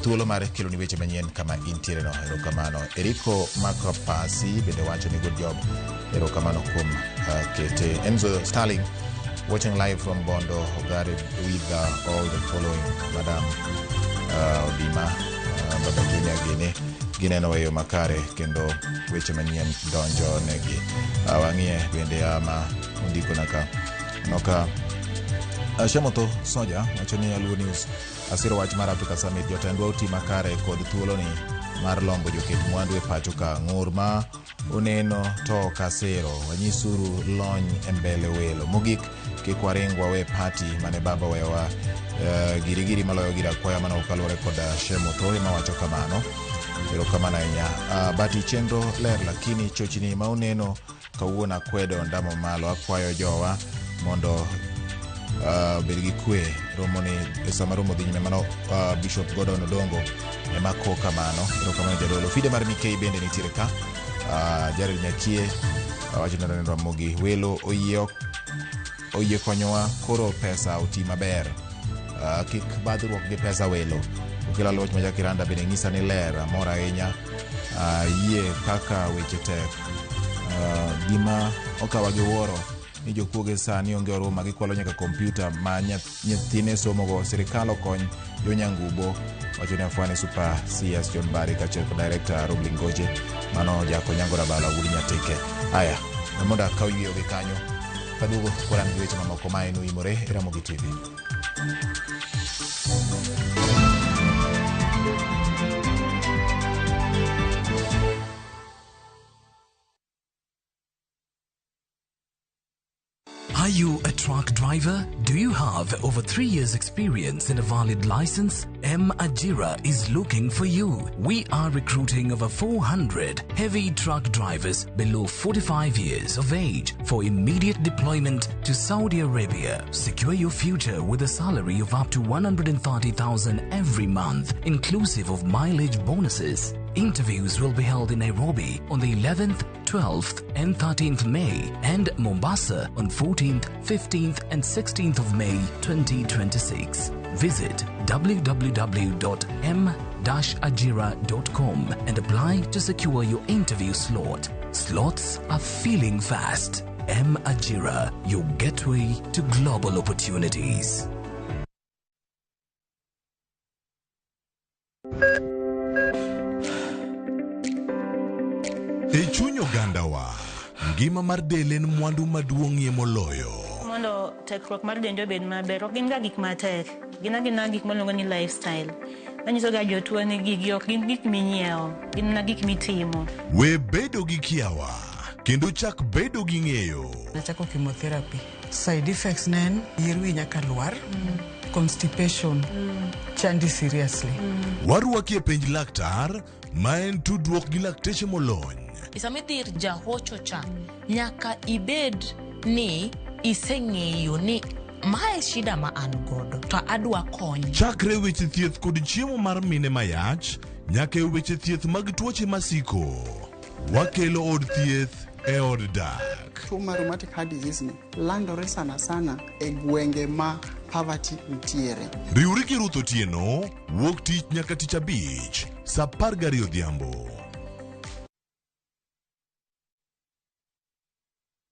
thuolo mar keloni weche manyien kama intiere no, erokamano. Eriko Makapasi bende wacho ni good job, erokamano kuom kete. Enzo Starling watching live from Bondo Ogare with all the following Madam Odima Baba Junior gini gineno e yo makare kendo weche manyien donjo negi. Wang'iye bende ama ondikona ka noka Shemoto Soja wacho ni Aluo News asiro wach mar Africa Summit jotendwa oti makare kod thuoloni mar lombo joket mwandu e pacho ka ng'ur ma oneno to kasero wanyisuru lony e mbele welo mogik kik waring wawe party mane baba wewa girigiri maloyo gira akwaya mano kaluwore kod Shemoto ema wacho kamano. Erokamano ahinya. Bati chenro ler lakini chochni ma uneno kawuono akwedo ndamo malo akwayo jowa mondo obed gi kwe romoni sama romo dhi nyime mano Bishop Gordon Odongo ema ko kamano. Erokamano jadolo. Fide mar Mikei bende nitiere ka. Jared Nyakie wacho ni Ramogi welo oyie konyowa koro pesa oti maber. Kik badhruok gi pesa welo. Okelo loch ma Jakiranda bende ng'isa ni ler amor ahinya. Yie kaka weche tek. Gima okawa gi wuoro ni jokuoge sani onge oruma gikwalo nyaka kompyuta ma nyathine somogo. Sirikal okony jonyangubo wacho ni Afwane Super CS John Bari kaachiel kod Director Roblin Goje mano Jakonyango Rabala wuod Nyatike. Aya mondo akaw yweyo gi kanyo kaduogo koro an gi weche mamoko ma en oimore e Ramogi TV. Are you a truck driver? Do you have over 3 years experience and a valid license? M Ajira is looking for you. We are recruiting over 400 heavy truck drivers below 45 years of age for immediate deployment to Saudi Arabia. Secure your future with a salary of up to 130,000 every month, inclusive of mileage bonuses. Interviews will be held in Nairobi on the 11th, 12th and 13th May and Mombasa on 14th, 15th and 16th of May 2026. Visit www.m-ajira.com and apply to secure your interview slot. Slots are filling fast. M Ajira, your gateway to global opportunities. E chuny ogandawa, ngima mar del en mwandu maduong'ie moloyo. Mondo tekruok mar dendwa obed maber, ok gin ga gik matek. Gin agina gik miluongo ni lifestyle. Manyiso ga jotuo ni gigi ok gin gik minyiewo, gin mana gik mitimo. We bedo gi kiawa, kendo chak bedo gi ng'eyo. Nachako chemotherapy. Side effects ne en yier wi nyaka lwar, constipation, chandi seriously. Warwaki e penj laktar, ma en tudruok gi lakteche molony. Sama idhi ir jahocho cha, nyaka ibed ni iseng'eyo ni mae shida ma an godo to adwa kony. Chakre weche thieth kod chiemo mar mine mayach, nyaka e weche thieth mag tuoche masiko. Wakelo od thieth e od dak. Tuo mar rheumatic heart disease ni landore sana sana e gwenge ma poverty nitiere. Riwri gi Ruth Otieno, wuok tich nyaka tich abich, saa 12 odhiambo.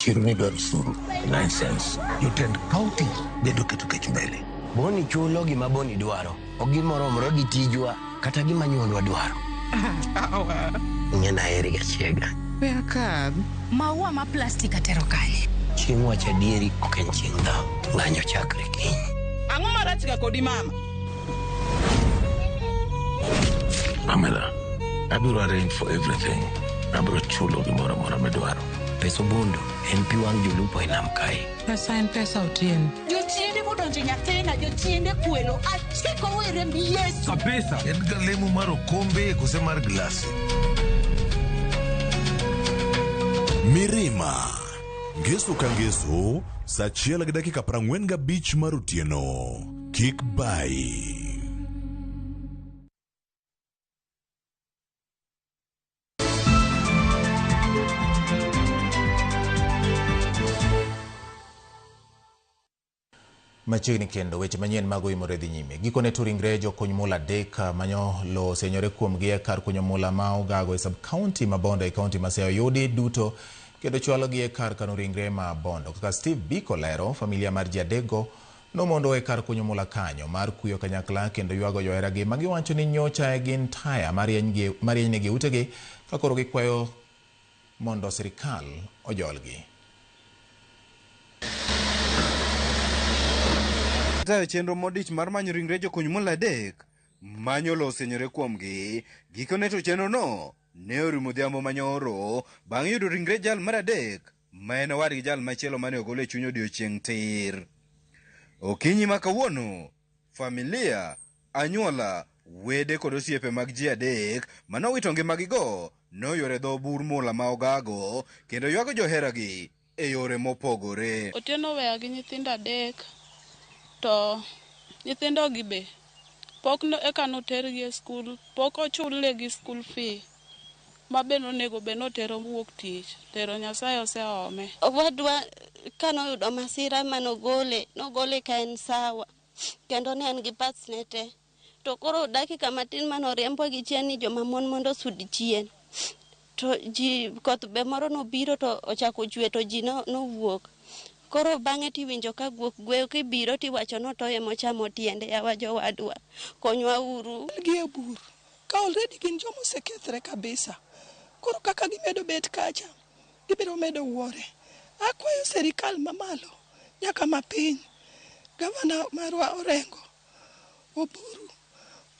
Chiro ni dwaro osuru, license, jotend county bedo keto kech mbele. Boni chulo gima Boni dwaro, ok gima gi tijwa kata gima nyuondwa dwaro. Ng'ena aheri gachiega. We akadh. Maua ma plastik atero kanye? Chieng' wacho adieri ok en chieng' tho. Ng'anyo chakre kiny. Ang'o Arach ga kodi mama. Pamela, abiro arrange for everything. Abiro chulo gimoro amora midwaro. Pesa obondo en pi wang' jolupo e nam kae. Pesa en pesa Otieno. Jochiende modonjo nyathina, jochiende kwelo, achiko were mi Yesu. Kabisa. En ga lemo mar okombe kose mar glasi. Mirima. Ngeso ka ngeso, saa 1:45 mar otieno. Kik bayi. Machiegni kendo weche manyien mag oimore dhi nyime. Gikone to ringre jokuny mula 3 manyo lowo osenyore kuomgi e kar kunyo mula ma Ogago e sub-county ma Bondo e county ma Siaya oyudi duto kendo chwalogi e kar kano ringre ma Bondo. Kaka Steve Biko lero, familia mar ji 3 go nomondo e kar kunyo mula kanyo mar kuyo kanyakla kendo ywago joheragi ma giwacho ni nyocha gin taya marienynegi utegi ka koro gikwayo mondo sirikal ojolgi. Tayo chenro modich mar manyo ringre jokuny mula 3 manyo lowo osenyore kuomgi. Gikone to chenro no ne orumo odhiambo manyoro bang' yudo ringre jal mar 3 ma en owadgi jal machielo mane ogol e chuny odiochieng' tir. Okinyi ma kawuono, familia, anyuola, wede kod osiepe mag ji 3 manowito ngimagigo noyuore dho bur mula ma Ogago kendo ywago joheragi e yore mopogore. Otieno oweya gi nyithindo 3 to nyithindogi be pok eka notergi e skul, pok ochulnegi school fee ma be nonego bed notero wuok tich, tero Nyasaye oseome. Owadwa kanoyudo masira manogole, nogole ka en sawa kendo ne en gi parts ne te. To koro dakika matin manoriembo gi chien ni joma mon mondo osud chien. To ji koth be moro nobiro to ochako chwe to ji nowuok. Koro bang'e tiwinjo ka guok gweyo kibiro tiwacho notoye mochamo tiende yawa jowadwa. Konywa uru. Gi e bur. Ka already gin joma osekethre kabisa. Koro kaka gimedo bet kacha, gibiro medo wuore. Akwayo sirikal mamalo nyaka mapiny. Gavana marwa Orengo Oburu.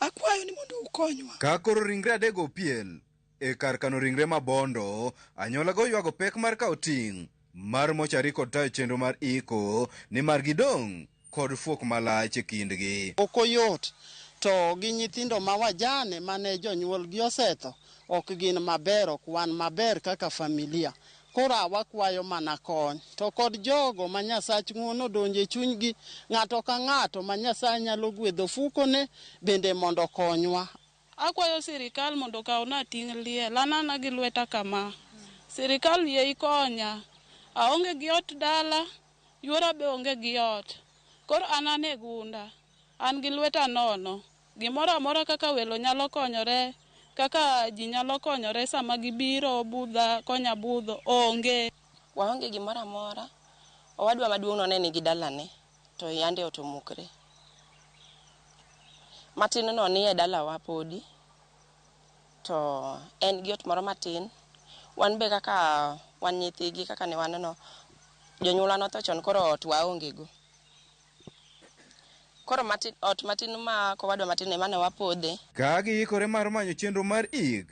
Akwayo ni mondo ukonywa. Ka koro ringre 3 opiel e kar kano ringre ma Bondo, anyuola go ywago pek mar kawo ting' mar mochari kod tayo chenro mar iko nimar gidong' kod fuok malach e kindgi. Ok oyot to gi nyithindo ma wajane mane jonyuolgi osetho ok gin maber, ok wan maber kaka familia. Koro wakwayo mana kony to kod jogo ma Nyasach ng'uono donje chunygi, ng'ato ka ng'ato ma Nyasaye nyalo gwedho fukone bende mondo okonywa. Akwayo sirikal mondo okawna ting' liel, anana gi lweta kama. Sirikal yie ikonya. Aonge gi ot dala, yuora be onge gi ot. Koro an ane gunda, an gi lweta nono. Gimoro amora kaka welo nyalo konyore, kaka ji nyalo konyore sama gibiro budha, konya budho, onge. Waonge gimoro amora. Owadwa maduong' none nigi dalane, to yande ot omukre. Matin no nie dalawa podi, to en gi ot moro matin. Wan be kaka wan nyithigi kaka ne waneno, jonyuolwa notho chon koro ot waonge go. Koro matin, ot matin ma kowadwa matin ema ne wapodhe. Ka giikore mar manyo chenro mar ik,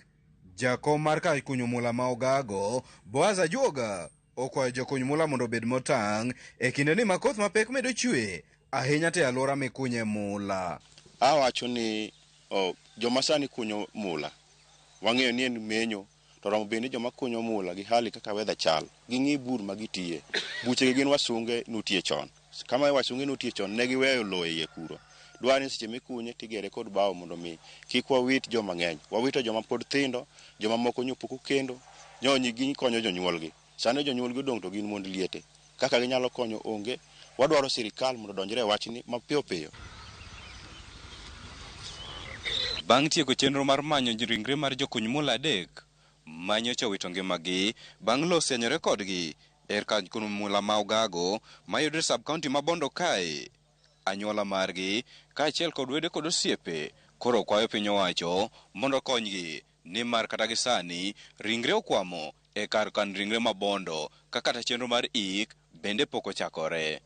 jakom mar kar kunyo mula ma Ogago, Boaz Ajuoga, okwayo jokuny mula mondo obed motang' e kindeni ma koth mapek medo chwe ahinya te alwora mikunye mula. Awacho ni joma sani kunyo mula, wang'eyo ni en menyo, to romo bed ni joma kunyo mula gi hali kaka weather chal, ging'i bur ma gitiye. Buchegi gin wasunge notiye chon. Kama wasunge notiye chon, ne giweyo lowo e iye kuro. Dwaro ni seche mikunye tigere kod bao mondo mi kik wawit joma ng'eny. Wawito joma pod thindo, joma moko nyo pok okendo, nyonyi gikonyo jonyuolgi. Sani jonyuolgi odong' to gin mond liete. Kaka ginyalo konyo onge, wadwaro sirikal mondo odonjre e wachni mapiyo piyo. Bang' tieko chenro mar manyo ringre mar jokuny mula 3 manyocha owito ngimagi bang' lowo osenyore kodgi e kar kunyo mula ma Ogago mayudore sub-county ma Bondo kae. Anyuola margi kaachiel kod wede kod osiepe koro kwayo piny owacho mondo okonygi nimar kata gi sani ringre okwamo e kar kano ringre ma Bondo ka kata chenro mar ik bende pok ochakore.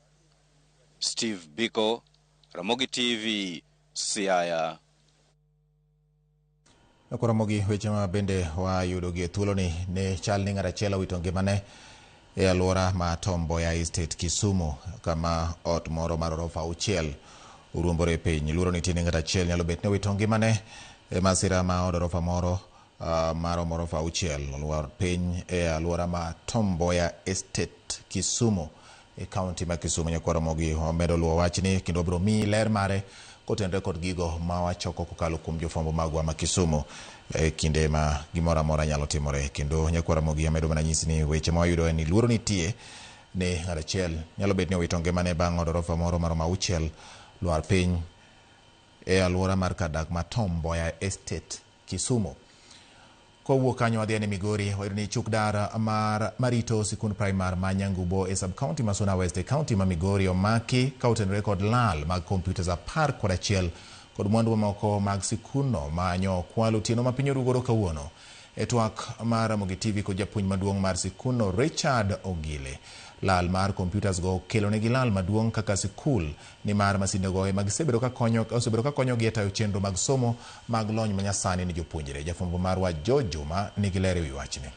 Steve Biko, Ramogi TV, Siaya. Ramogi, weche ma bende wayudo gi e thuoloni ne chal ni ng'at achiel owito ngimane e alwora ma Tom Mboya Estate Kisumu, kama ot moro mar orofa 6 oruombore piny. Luoro nitie ni ng'at achiel nyalo bet ni owito ngimane e masira ma od orofa moro mar orofa 6 olwar piny e alwora ma Tom Mboya Estate Kisumu e kaunti ma Kisumu. Nyakwa Ramogi omedo luwo wachni kendo obiro miyi ler mare kotenore kod gigo ma wachoko kokalo kuom jofwambo magwa ma Kisumu e kinde ma gimoro amora nyalo timore. Kendo nyakwa Ramogi amedo mana nyisi ni weche ma wayudo en ni luoro nitie ni ng'at achiel nyalo bet ni owito ngimane bang' od orofa moro maromo 6 lwar piny e alwora mar kar dak ma Tom Mboya Estate Kisumu. Kowuok kanyo wadhi ane Migori, wayudo ni chuk dar mar marito sikund primar ma Nyangubo e sub county ma Suna West e county ma Migori omaki ka otenore kod lal mag computers 11 kod mwandu mamoko mag sikundno ma nyo okwal otieno ma piny oru godo kawuono. E twak mar Ramogi TV kod japuonj maduong' mar sikundno Richard Ogile, lal mar computers go kelonegi lal maduong' kaka sikul nimar masindego ema gisebedo ka konyo osebedo ka konyogi e tayo chenro mag somo mag lony manyasani ne jopuonjre. Jafwambo marwa George Juma nigi ler ewi wachni.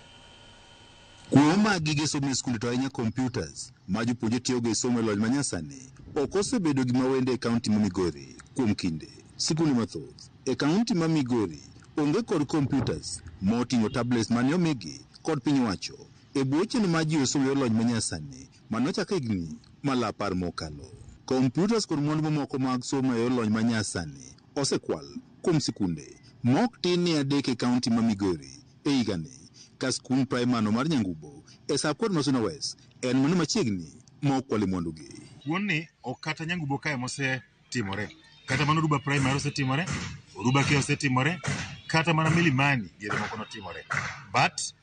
Kuo mag gige somo e skunde to ahinya computers ma jopuonjre tiyogo e somo e lony manyasani ok osebedo gima wendo e kaunti ma Migori kuom kinde. Sikunde mathoth e kaunti ma Migori onge kod computers moting'o tablets mane omigi kod piny owacho e bwo chenro mar jiwo somo e lony manyasani manochak higni mala 10 mokalo. Computers kod mwandu mamoko mag somo e lony manyasani osekwal kuom sikunde mok tin ni 3 e kaunti ma Migori e higani, ka skund primar no mar Nyangubo e sub county ma Suna West en mano machiegni mokwal mwandugi. Kuonni ok kata Nyangubo kae mosetimore, kata mana Oruba Primary osetimore, Oruba K osetimore, kata mana Milimani diere moko notimore. But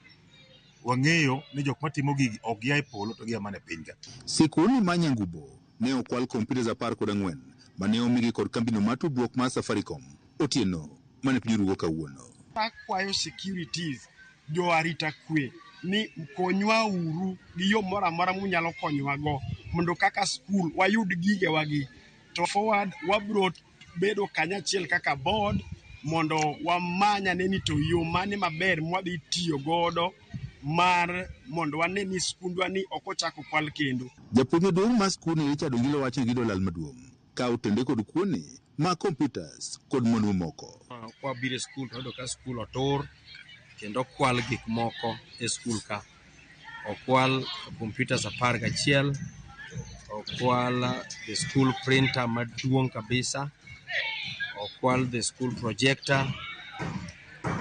wang'eyo ni jok matimo gigi ok gia e polo to gia mana e piny ka. Sikundni ma Nyangubo ne okwal computers 14 mane omigi kod kambino mar tudruok mar Safaricom otieno mane piny orugo kawuono. Akwayo securities, jo arita kwe ni konywa uru gi yo moro amora munyalo konyowago mondo kaka skul wayud gigewagi. To forward wabro bedo kanyachiel kaka board mondo wamany ane ni to yo mane maber mwadhi tiyo godo mar mondo wane ni skundwa ni ok ochak okwal kendo. Japuonj maduong' mar skundni Richard Ongilo wacho ni giyudo lal maduong' ka otende kod kuoni mag computers kod mwandu mamoko. Kwabiro e skul to wayudo ka skul otur kendo okwal gik moko e skul ka. Okwal computers 11, okwal the school printer maduong' kabisa, okwal the school projector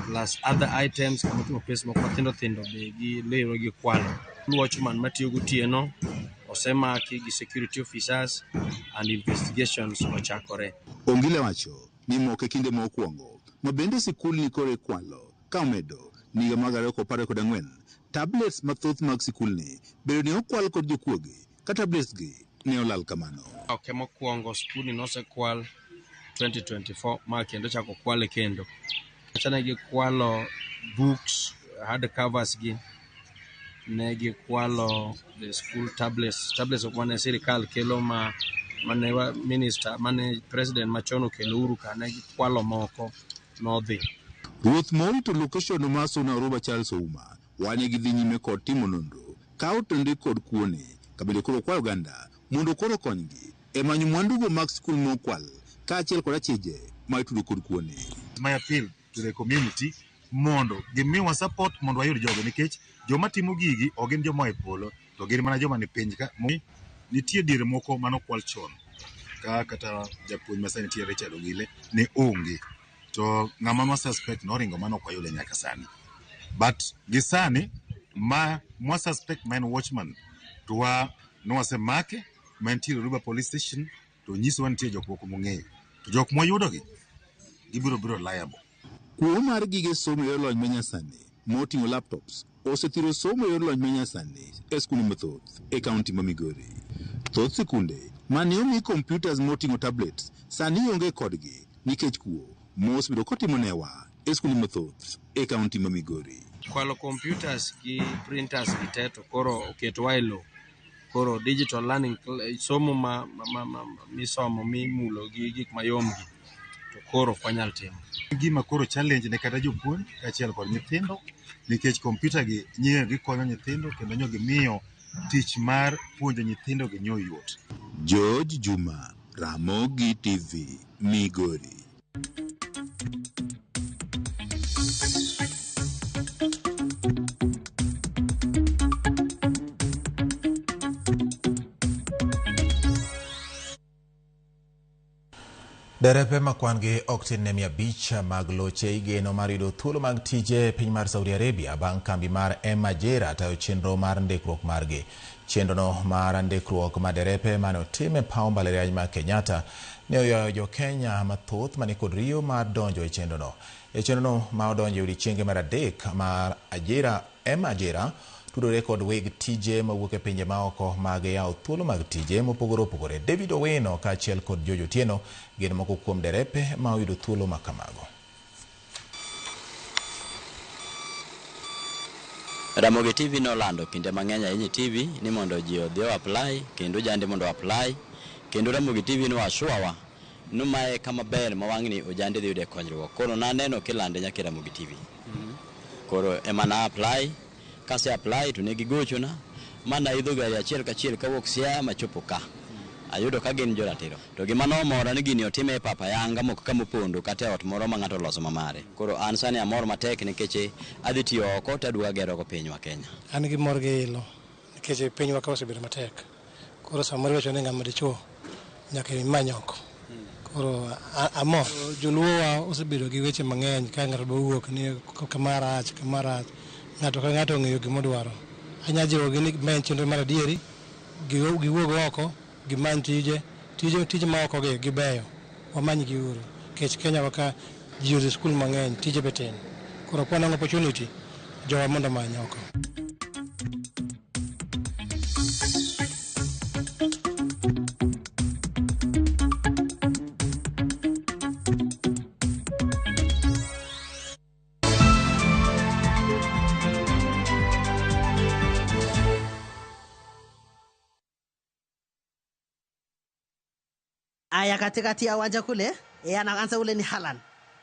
plus other items kama oting'o pes moko matindo tindo be gilero gikwalo. Watchman matiyo gotieno osemaki gi security officers and investigations ochakore. Ongile wacho ni moko e kinde mokwongo ma bende sikulni koro ikwalo ka omedo ni higa mag 2014 tablets mathoth mag sikulni bedo ni okwal kod jokuoge ka tablets gi ne olal kamano. Ok mokwongo skulni nosekwal 2024 ma kendo chako kwale kendo. Ne gikwalo books, hard covers gi, ne gikwalo the school tablets, tablets ok mane sirikal kelo ma mane minister mane president machon okelo Uhuru ka ne gikwalo moko nodhi. Ruoth morito location mar Suna Oruba Charles Ouma wane gidhi nyime kod timo nonro ka otende kod kuone kabende koro kwayo oganda mondo koro konygi e manyo mwandugo mag skul mokwal kaachiel kod achije ma itudo kod kuone. My appeal to the community mondo gimiwa support mondo wayud jogo nikech joma timo gigi ok gin joma oa e polo to gin mana joma ni piny ka. Nitie diere moko manokwal chon ka kata japuonj ma sani nitie Richard Ogile ne onge to ng'ama nwa suspect noringo mane ok wayude nyaka sani. But gi sani ma mwa suspect ma en watchman to wa nwasemake ma entiere Oruba Police Station to nyisowa nitie jok moko mong'eyo to jok mwayudogi gibiro bedo liable. Kuo mar gige somo e yor lony manyasani moting'o laptops osethiro somo e yor lony manyasani e skunde mathoth e kaunti ma Migori. Thoth sikunde mane omi computers moting'o tablets sani onge kodgi nikech kuo mosebedo kotimo newa e skunde mathoth e kaunti ma Migori. Kwalo computers gi printers gi te to koro oketowa e lowo. Koro digital learning somo ma, ma, ma, misomo mimulo gi gik mayom gi to koro ok wanyal timo. Gima koro challenge ne kata jopuonj kaachiel kod nyithindo nikech kompyuta gi nyiyo gikonyo nyithindo kendo nyo gimiyo tich mar puonjo nyithindo gi nyo yot. George Juma, Ramogi TV, Migori. Derepe ma kwan gi ok tin ne 500 mag loche igeno mar yudo thuolo mag tije e piny mar Saudi Arabia bang' kambi mar Emajera tayo chenro mar ndikruok margi. Chenrono mar ndikruok ma derepe mane otim e paw mbalariany ma Kenyatta ne oywayo jo Kenya mathoth mani kod riyo mar donjo e chenrono. E chenrono ma odonjo e odiechienge mar adek mar ajira Emajera tudore kod weg tije mawuok e pinje maoko mag yawo thuolo mag tije mopogore opogore. David Owino kaachiel kod George Otieno gin moko kuom derepe ma oyudo thuolo ma kamago. Ramogi TV nolando kinde mang'eny ahinya e TV ni mondo ji odhi o apply kendo ojande mondo o apply kendo Ramogi TV no assure wa ni mae kama ber ma wang'ni ojande dhi yude konyruok. Koro naneno kilande nyaka e Ramogi TV. Koro ema na apply, kase apply to ne gigochona ma naidho gari achiel kachiel kawuok Siaya machopo ka. Ayudo ka gin joratiro. To gima nomora ni gini otime e pap ayanga mok kama opondo kata e ot moro ma ng'ato oloso ma mare. Koro an sani amor matek nikech adhi tiyo oko to aduogo agero go pinywa Kenya. An gi mor gi ilo nikech pinywa ka osebedo matek. Koro samoro iwacho ni ng'ama dichuo nyaka imany oko. Koro amor. Joluowa osebedo gi weche mang'eny ka ng'ato dwa wuok ni kama rach, kama rach. Ng'ato ka ng'ato ong'eyo gima odwaro. Anya jiwogi ni ma en chenro mar adieri, giwuog oko, gimany tije, tije tije ma oko gi gibeyo. Wamany gi uru. Nikech Kenya wa ka ji odhi skul mang'eny, tije be tin. Koro kwa wanang'o opportunity, jowa mondo omany oko. Aya, katikati ya uwanja kule e, anaanza ule ni Haaland.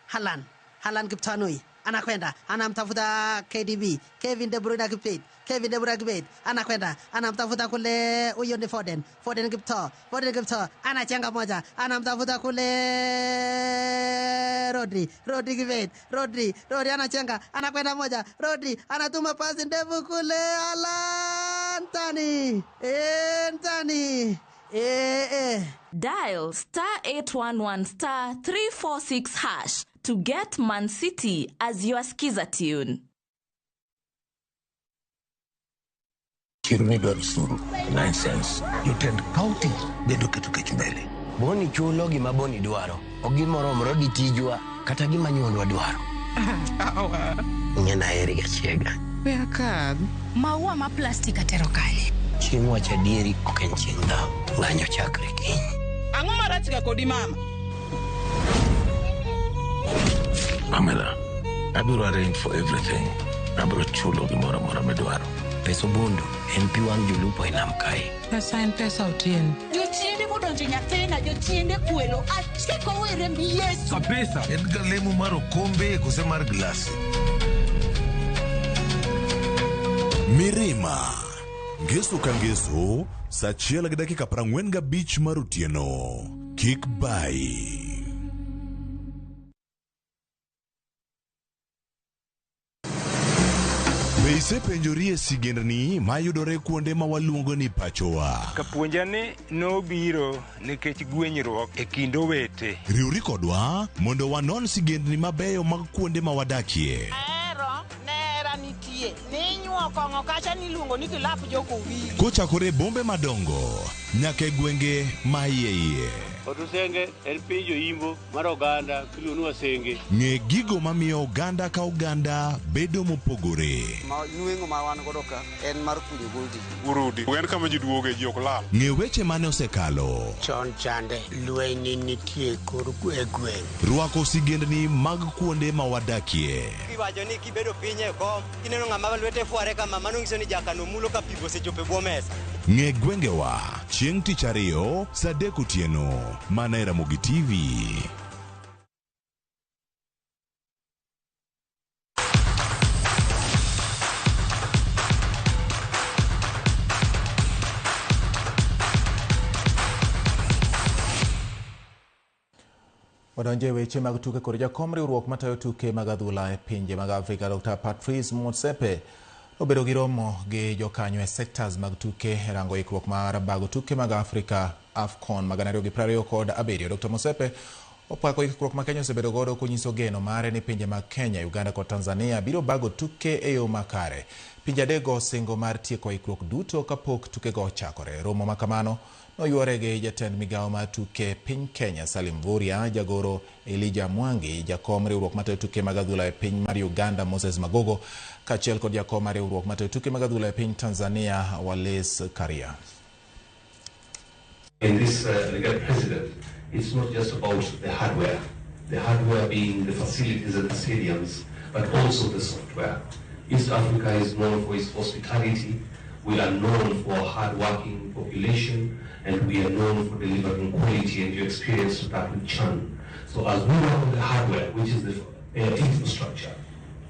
Haaland. Haaland Kiptanui anakwenda anamtafuta KDB, Kevin De Bruyne Kibet, Kevin De Bruyne Kibet anakwenda anamtafuta kule, huyo ni Foden, Foden Kipto, Foden Kipto anachenga moja, anamtafuta kule Rodri, Rodri Kibet, Rodri, Rodri anachenga, anakwenda moja, Rodri anatuma pasi ndefu kule, Haaland tani, tani, eh. Dial star 811 star 346 hash to get Man City as your skiza tune. Chiro ni dwaro osuru. License. Jotend county bedo keto kech mbele. Boni chulo gima Boni dwaro. Ok gimoromore gi tijwa kata gima nyuolwa dwaro. Ng'ena aheri gachiega. We akadh. Maua ma plastik atero kanye? Chieng' wacho adieri ok en chieng' dhaw. Ng'anyo chakre kiny. Ang'o marach ga kodi mama? Pamela, abiro arrange for everything. Abiro chulo gimoro amora midwaro. Pesa obondo en pi wang' jolupo e nam kae. Pesa en pesa Otieno. Jochiende modonjo nyathina, jochiende kwelo, achiko were mi Yesu. Kabisa. En ga lemo mar okombe kose mar glasi. Mirima. Ngeso ka ngeso, saa achiel gi dakika 45 mar otieno. Kik bayi. Be isepenjori e sigendni mayudore kuonde ma waluongo ni pachowa? Kapuonja ni nobiro nikech gwenyruok e kind owete. Riwri kodwa mondo wanon sigendni mabeyo mag kuonde ma wadakie. Ahero nera nitie. Ninyuo kong'o kacha niluongo ni kilap jokowili. Kochakore e bombe madongo nyaka e gwenge ma iye iye. Otusenge en piny joimbo mar oganda miluongo ni Wasenge. Ng'e gigo mamiyo oganda ka oganda bedo mopogore. Ma nweng'o ma wan godo ka en mar kunyo goldi. Urudi. En kama ji duoge ji ok lal. Ng'e weche mane osekalo. Chon chande lweny nitie kor e gweng'. Rwako sigendni mag kuonde ma wadakie. Iwacho ni kibedo piny e kom, kineno ng'ama lwete fware kama, mano nyiso ni jakano mulo ka pigo osechopo e bwo mesa. Ng'e gwengewa chieng' tich ariyo saa 3 otieno mana e Ramogi TV. Wadonjo e weche mag tuke kod jakom riwruok matayo tuke mag adhula e pinje mag Afrika Dr. Patrice Motsepe obedo gi romo gi jokanyo e sectors mag tuke e rango ikruok mar bago tuke mag Afrika AFCON 2027. Dr. Motsepe opako ikruok ma Kenya osebedo godo konyiso geno mare ni pinje mag Kenya, Uganda kod Tanzania biro bago tuke e yo makare. Pinje adekgo singo mar tieko ikruok duto kapok tukego ochakore. Romo ma kamano noywore gi jatend migawo mar tuke piny Kenya Salim Mvurya, jagoro Elijah Mwangi, jakom riwruok matayo tuke mag adhula e piny mar Uganda Moses Magogo, kaachiel kod jakom mar riwruok matayo tuke mag adhula e piny Tanzania Wallace Karia. In this regard, President, it's not just about the hardware being the facilities and the stadiums, but also the software. East Africa is known for its hospitality. We are known for a hard-working population, and we are known for delivering quality, and you experienced that with Chan. So as we work on the hardware, which is the infrastructure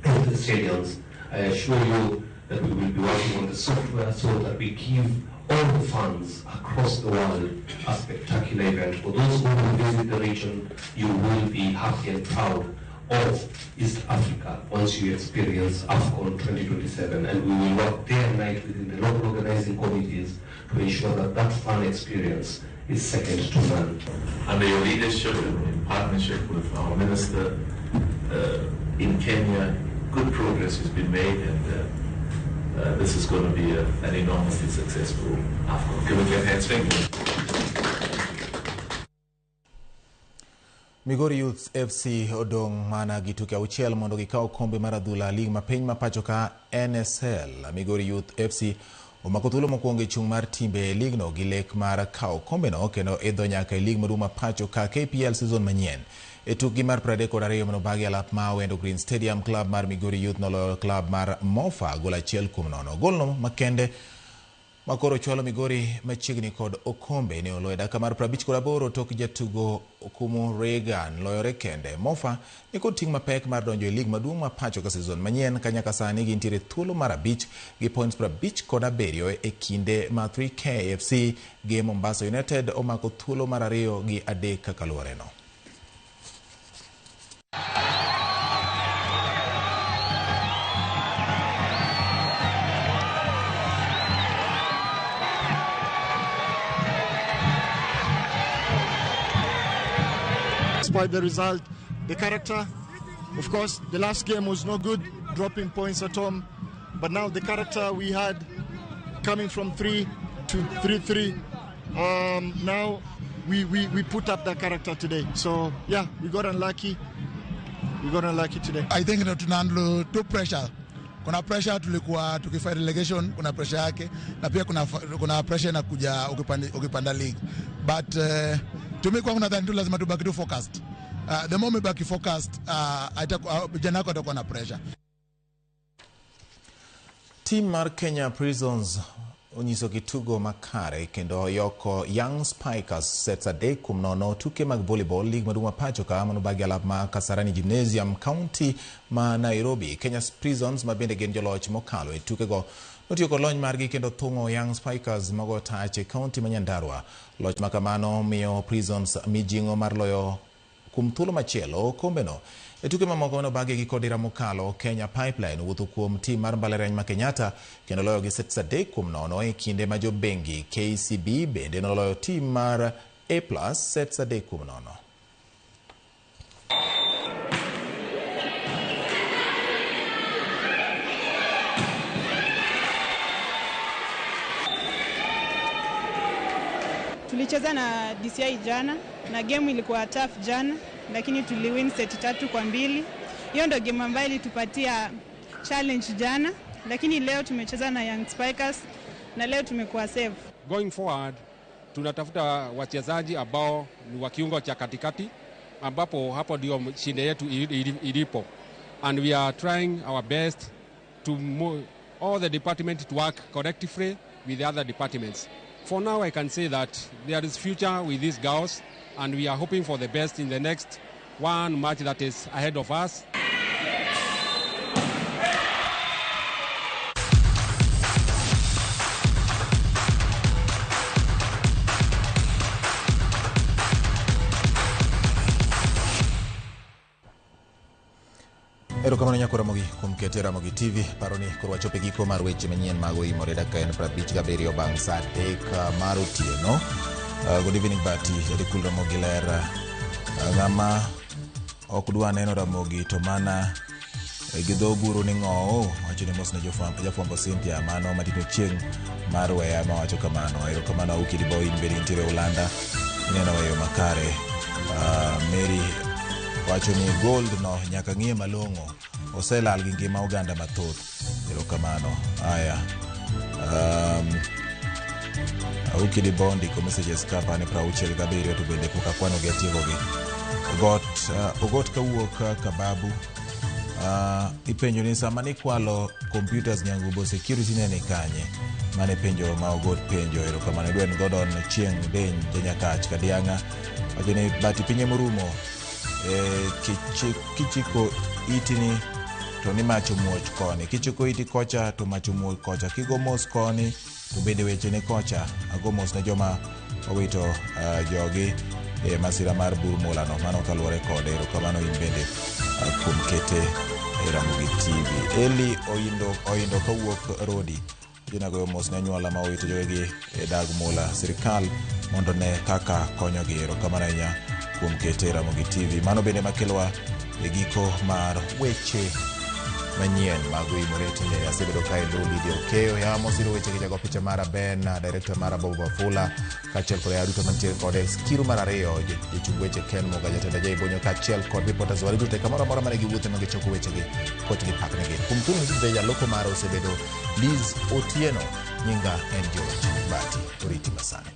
and the stadiums, I assure you that we will be working on the software so that we give all the fans across the world a spectacular event. For those who will visit the region, you will be happy and proud of East Africa once you experience AFCON 2027, and we will work day and night within the local organizing committees to ensure that that fan experience is second to none. Under your leadership and in partnership with our minister in Kenya, good progress has been made, and this is going to be an enormously successful AFCON. Give it a hand, thank you. Migori Youths FC odong' mana gi tuke auchiel mondo gikaw kombe mar adhula lig ma piny ma pacho ka NSL. Migori Youth FC omako thuolo mokwongo e chung' mar timbe e ligno gi lek mar kawo kombeno kendo idho nyaka e lig maduong' ma pacho ka KPL season manyien. E tukgi mar 32 manobagi e alap ma Awendo Green Stadium, club mar Migori Youth noloyo club mar Mofa gol 1-0. Golno makende makoro chwalo Migori machiegni kod okombe ne oloyo dakika mar 58 tok jatugo Okumu Reagan loyore kende. Mofa nikod ting' mapek mar donjo e lig maduong' ma pacho ka season manyien ka nyaka sani gintiere thuolo mar 5 gi points 57 e kinde ma 3K FC gi Mombasa United omako thuolo mar 2 gi 3 kaka luworeno. Despite the result, the character, of course, the last game was no good, dropping points at home, but now the character we had coming from 3 to 3-3, now we put up that character today. So yeah, we got unlucky. We got unlucky today. I think tunahandle two pressure. Kuna pressure tulikuwa tukifight relegation, kuna pressure yake, na pia kuna pressure inakuja ukipanda league. But to me kwangu nadhani tu lazima tubaki tu focused. The moment baki focused, vijana wako watakuwa na pressure. Team mar Kenya Prisons onyiso gitugo makare kendo yoko Young Spikers sets 3-0 tuke mag volleyball league maduong' ma pacho ka manobagi alap ma Kasarani Gymnasium County ma Nairobi. Kenya Prisons ma bende gin joloch mokalo e tukego notiyo kod lony margi kendo thung'o Young Spikers mago tach e county ma Nyandarua. Loch ma kamano miyo Prisons mijing'o mar loyo kuom thuolo machielo okombeno. E tuke mamoko manobagi gi kodira mokalo, Kenya Pipeline wuotho kuom tim mar mbalariany ma Kenyatta kendo loyo gi sets 3-0 e kinde ma jobengi KCB bende noloyo tim mar A+ sets 3-0. Tulicheza na DCI jana na game ilikuwa tough jana, lakini tuliwin set 3-2. Hiyo ndio game ambayo ilitupatia challenge jana, lakini leo tumecheza na Young Spikers na leo tumekuwa safe. Going forward tunatafuta wachezaji ambao ni wa kiungo cha katikati, ambapo hapo ndio shida yetu ilipo, and we are trying our best to move all the department to work collectively with the other departments. For now, I can say that there is future with these girls, and we are hoping for the best in the next one match that is ahead of us. Erokamano nyako Ramogi kuom kete Ramogi TV. Paro ni koro wachopo e giko mar weche manyien mag oimore dakika en 57 bang' saa 3 mar otieno. Good evening Bati, jadikul Ramogi ler. Ng'ama ok dwa neno Ramogi to mana gi dho buru ni ng'owo, wacho ni mos ne jafwambo Cynthia mano matito chieng' mar weya ma wacho kamano. Erokamano Auki Diboy in bende intiere Ulanda ineno weyo makare. Mary wacho ni gold no nyaka ng'iye malong'o, oselal gi ngima oganda mathoth. Erokamano. Aya, Auki Dibo ndiko messages ka pane 67 to bende pok akwano gi atiekogi. Ogot kawuok Kababu. Ipenjo ni sama nikwalo computers Nyangubo security ne ni kanye? Mane penjo ma Ogot penjo. Erokamano. Edwin Gordon Chieng' Deny Janyakach Kadiang'a wacho ni bati pinye morumo, kichiko itini to ni mach omuoch koni, kichiko iti kocha to mach omuoch kocha, kigo mos koni to bende weche ni kocha. Ago mos ne joma owito jogi e masira mar bur mulano, mano kaluwore kode. Erokamano in bende kuom kete e Ramogi TV. Eli oindo kawuok Rodi jonagoyo mos ne anyuola ma owito jogegi e dag mula, sirikal mondo ne kaka konyogi. Erokamano ahinya kuom kete Ramogi TV. Mano bende makelowa e giko mar weche manyien mag oimore tinde. Asebedo ka elo Lydia Okeyo ya mosiro weche gi jago picha mara Ben, director mara Bob Wafula, kaachiel kod duto mantiere kode skiru mar ariyo jochung weche Ken Muga, jatend Ajai Bonyo, kaachiel kod reporters wari duto kamoro amora mane giwuothe ma gichoko wechegi koch gi paknegi. Kuom thuolo ni jaloko mara osebedo Liz Otieno, nyinga en George Bati. Oriti masani.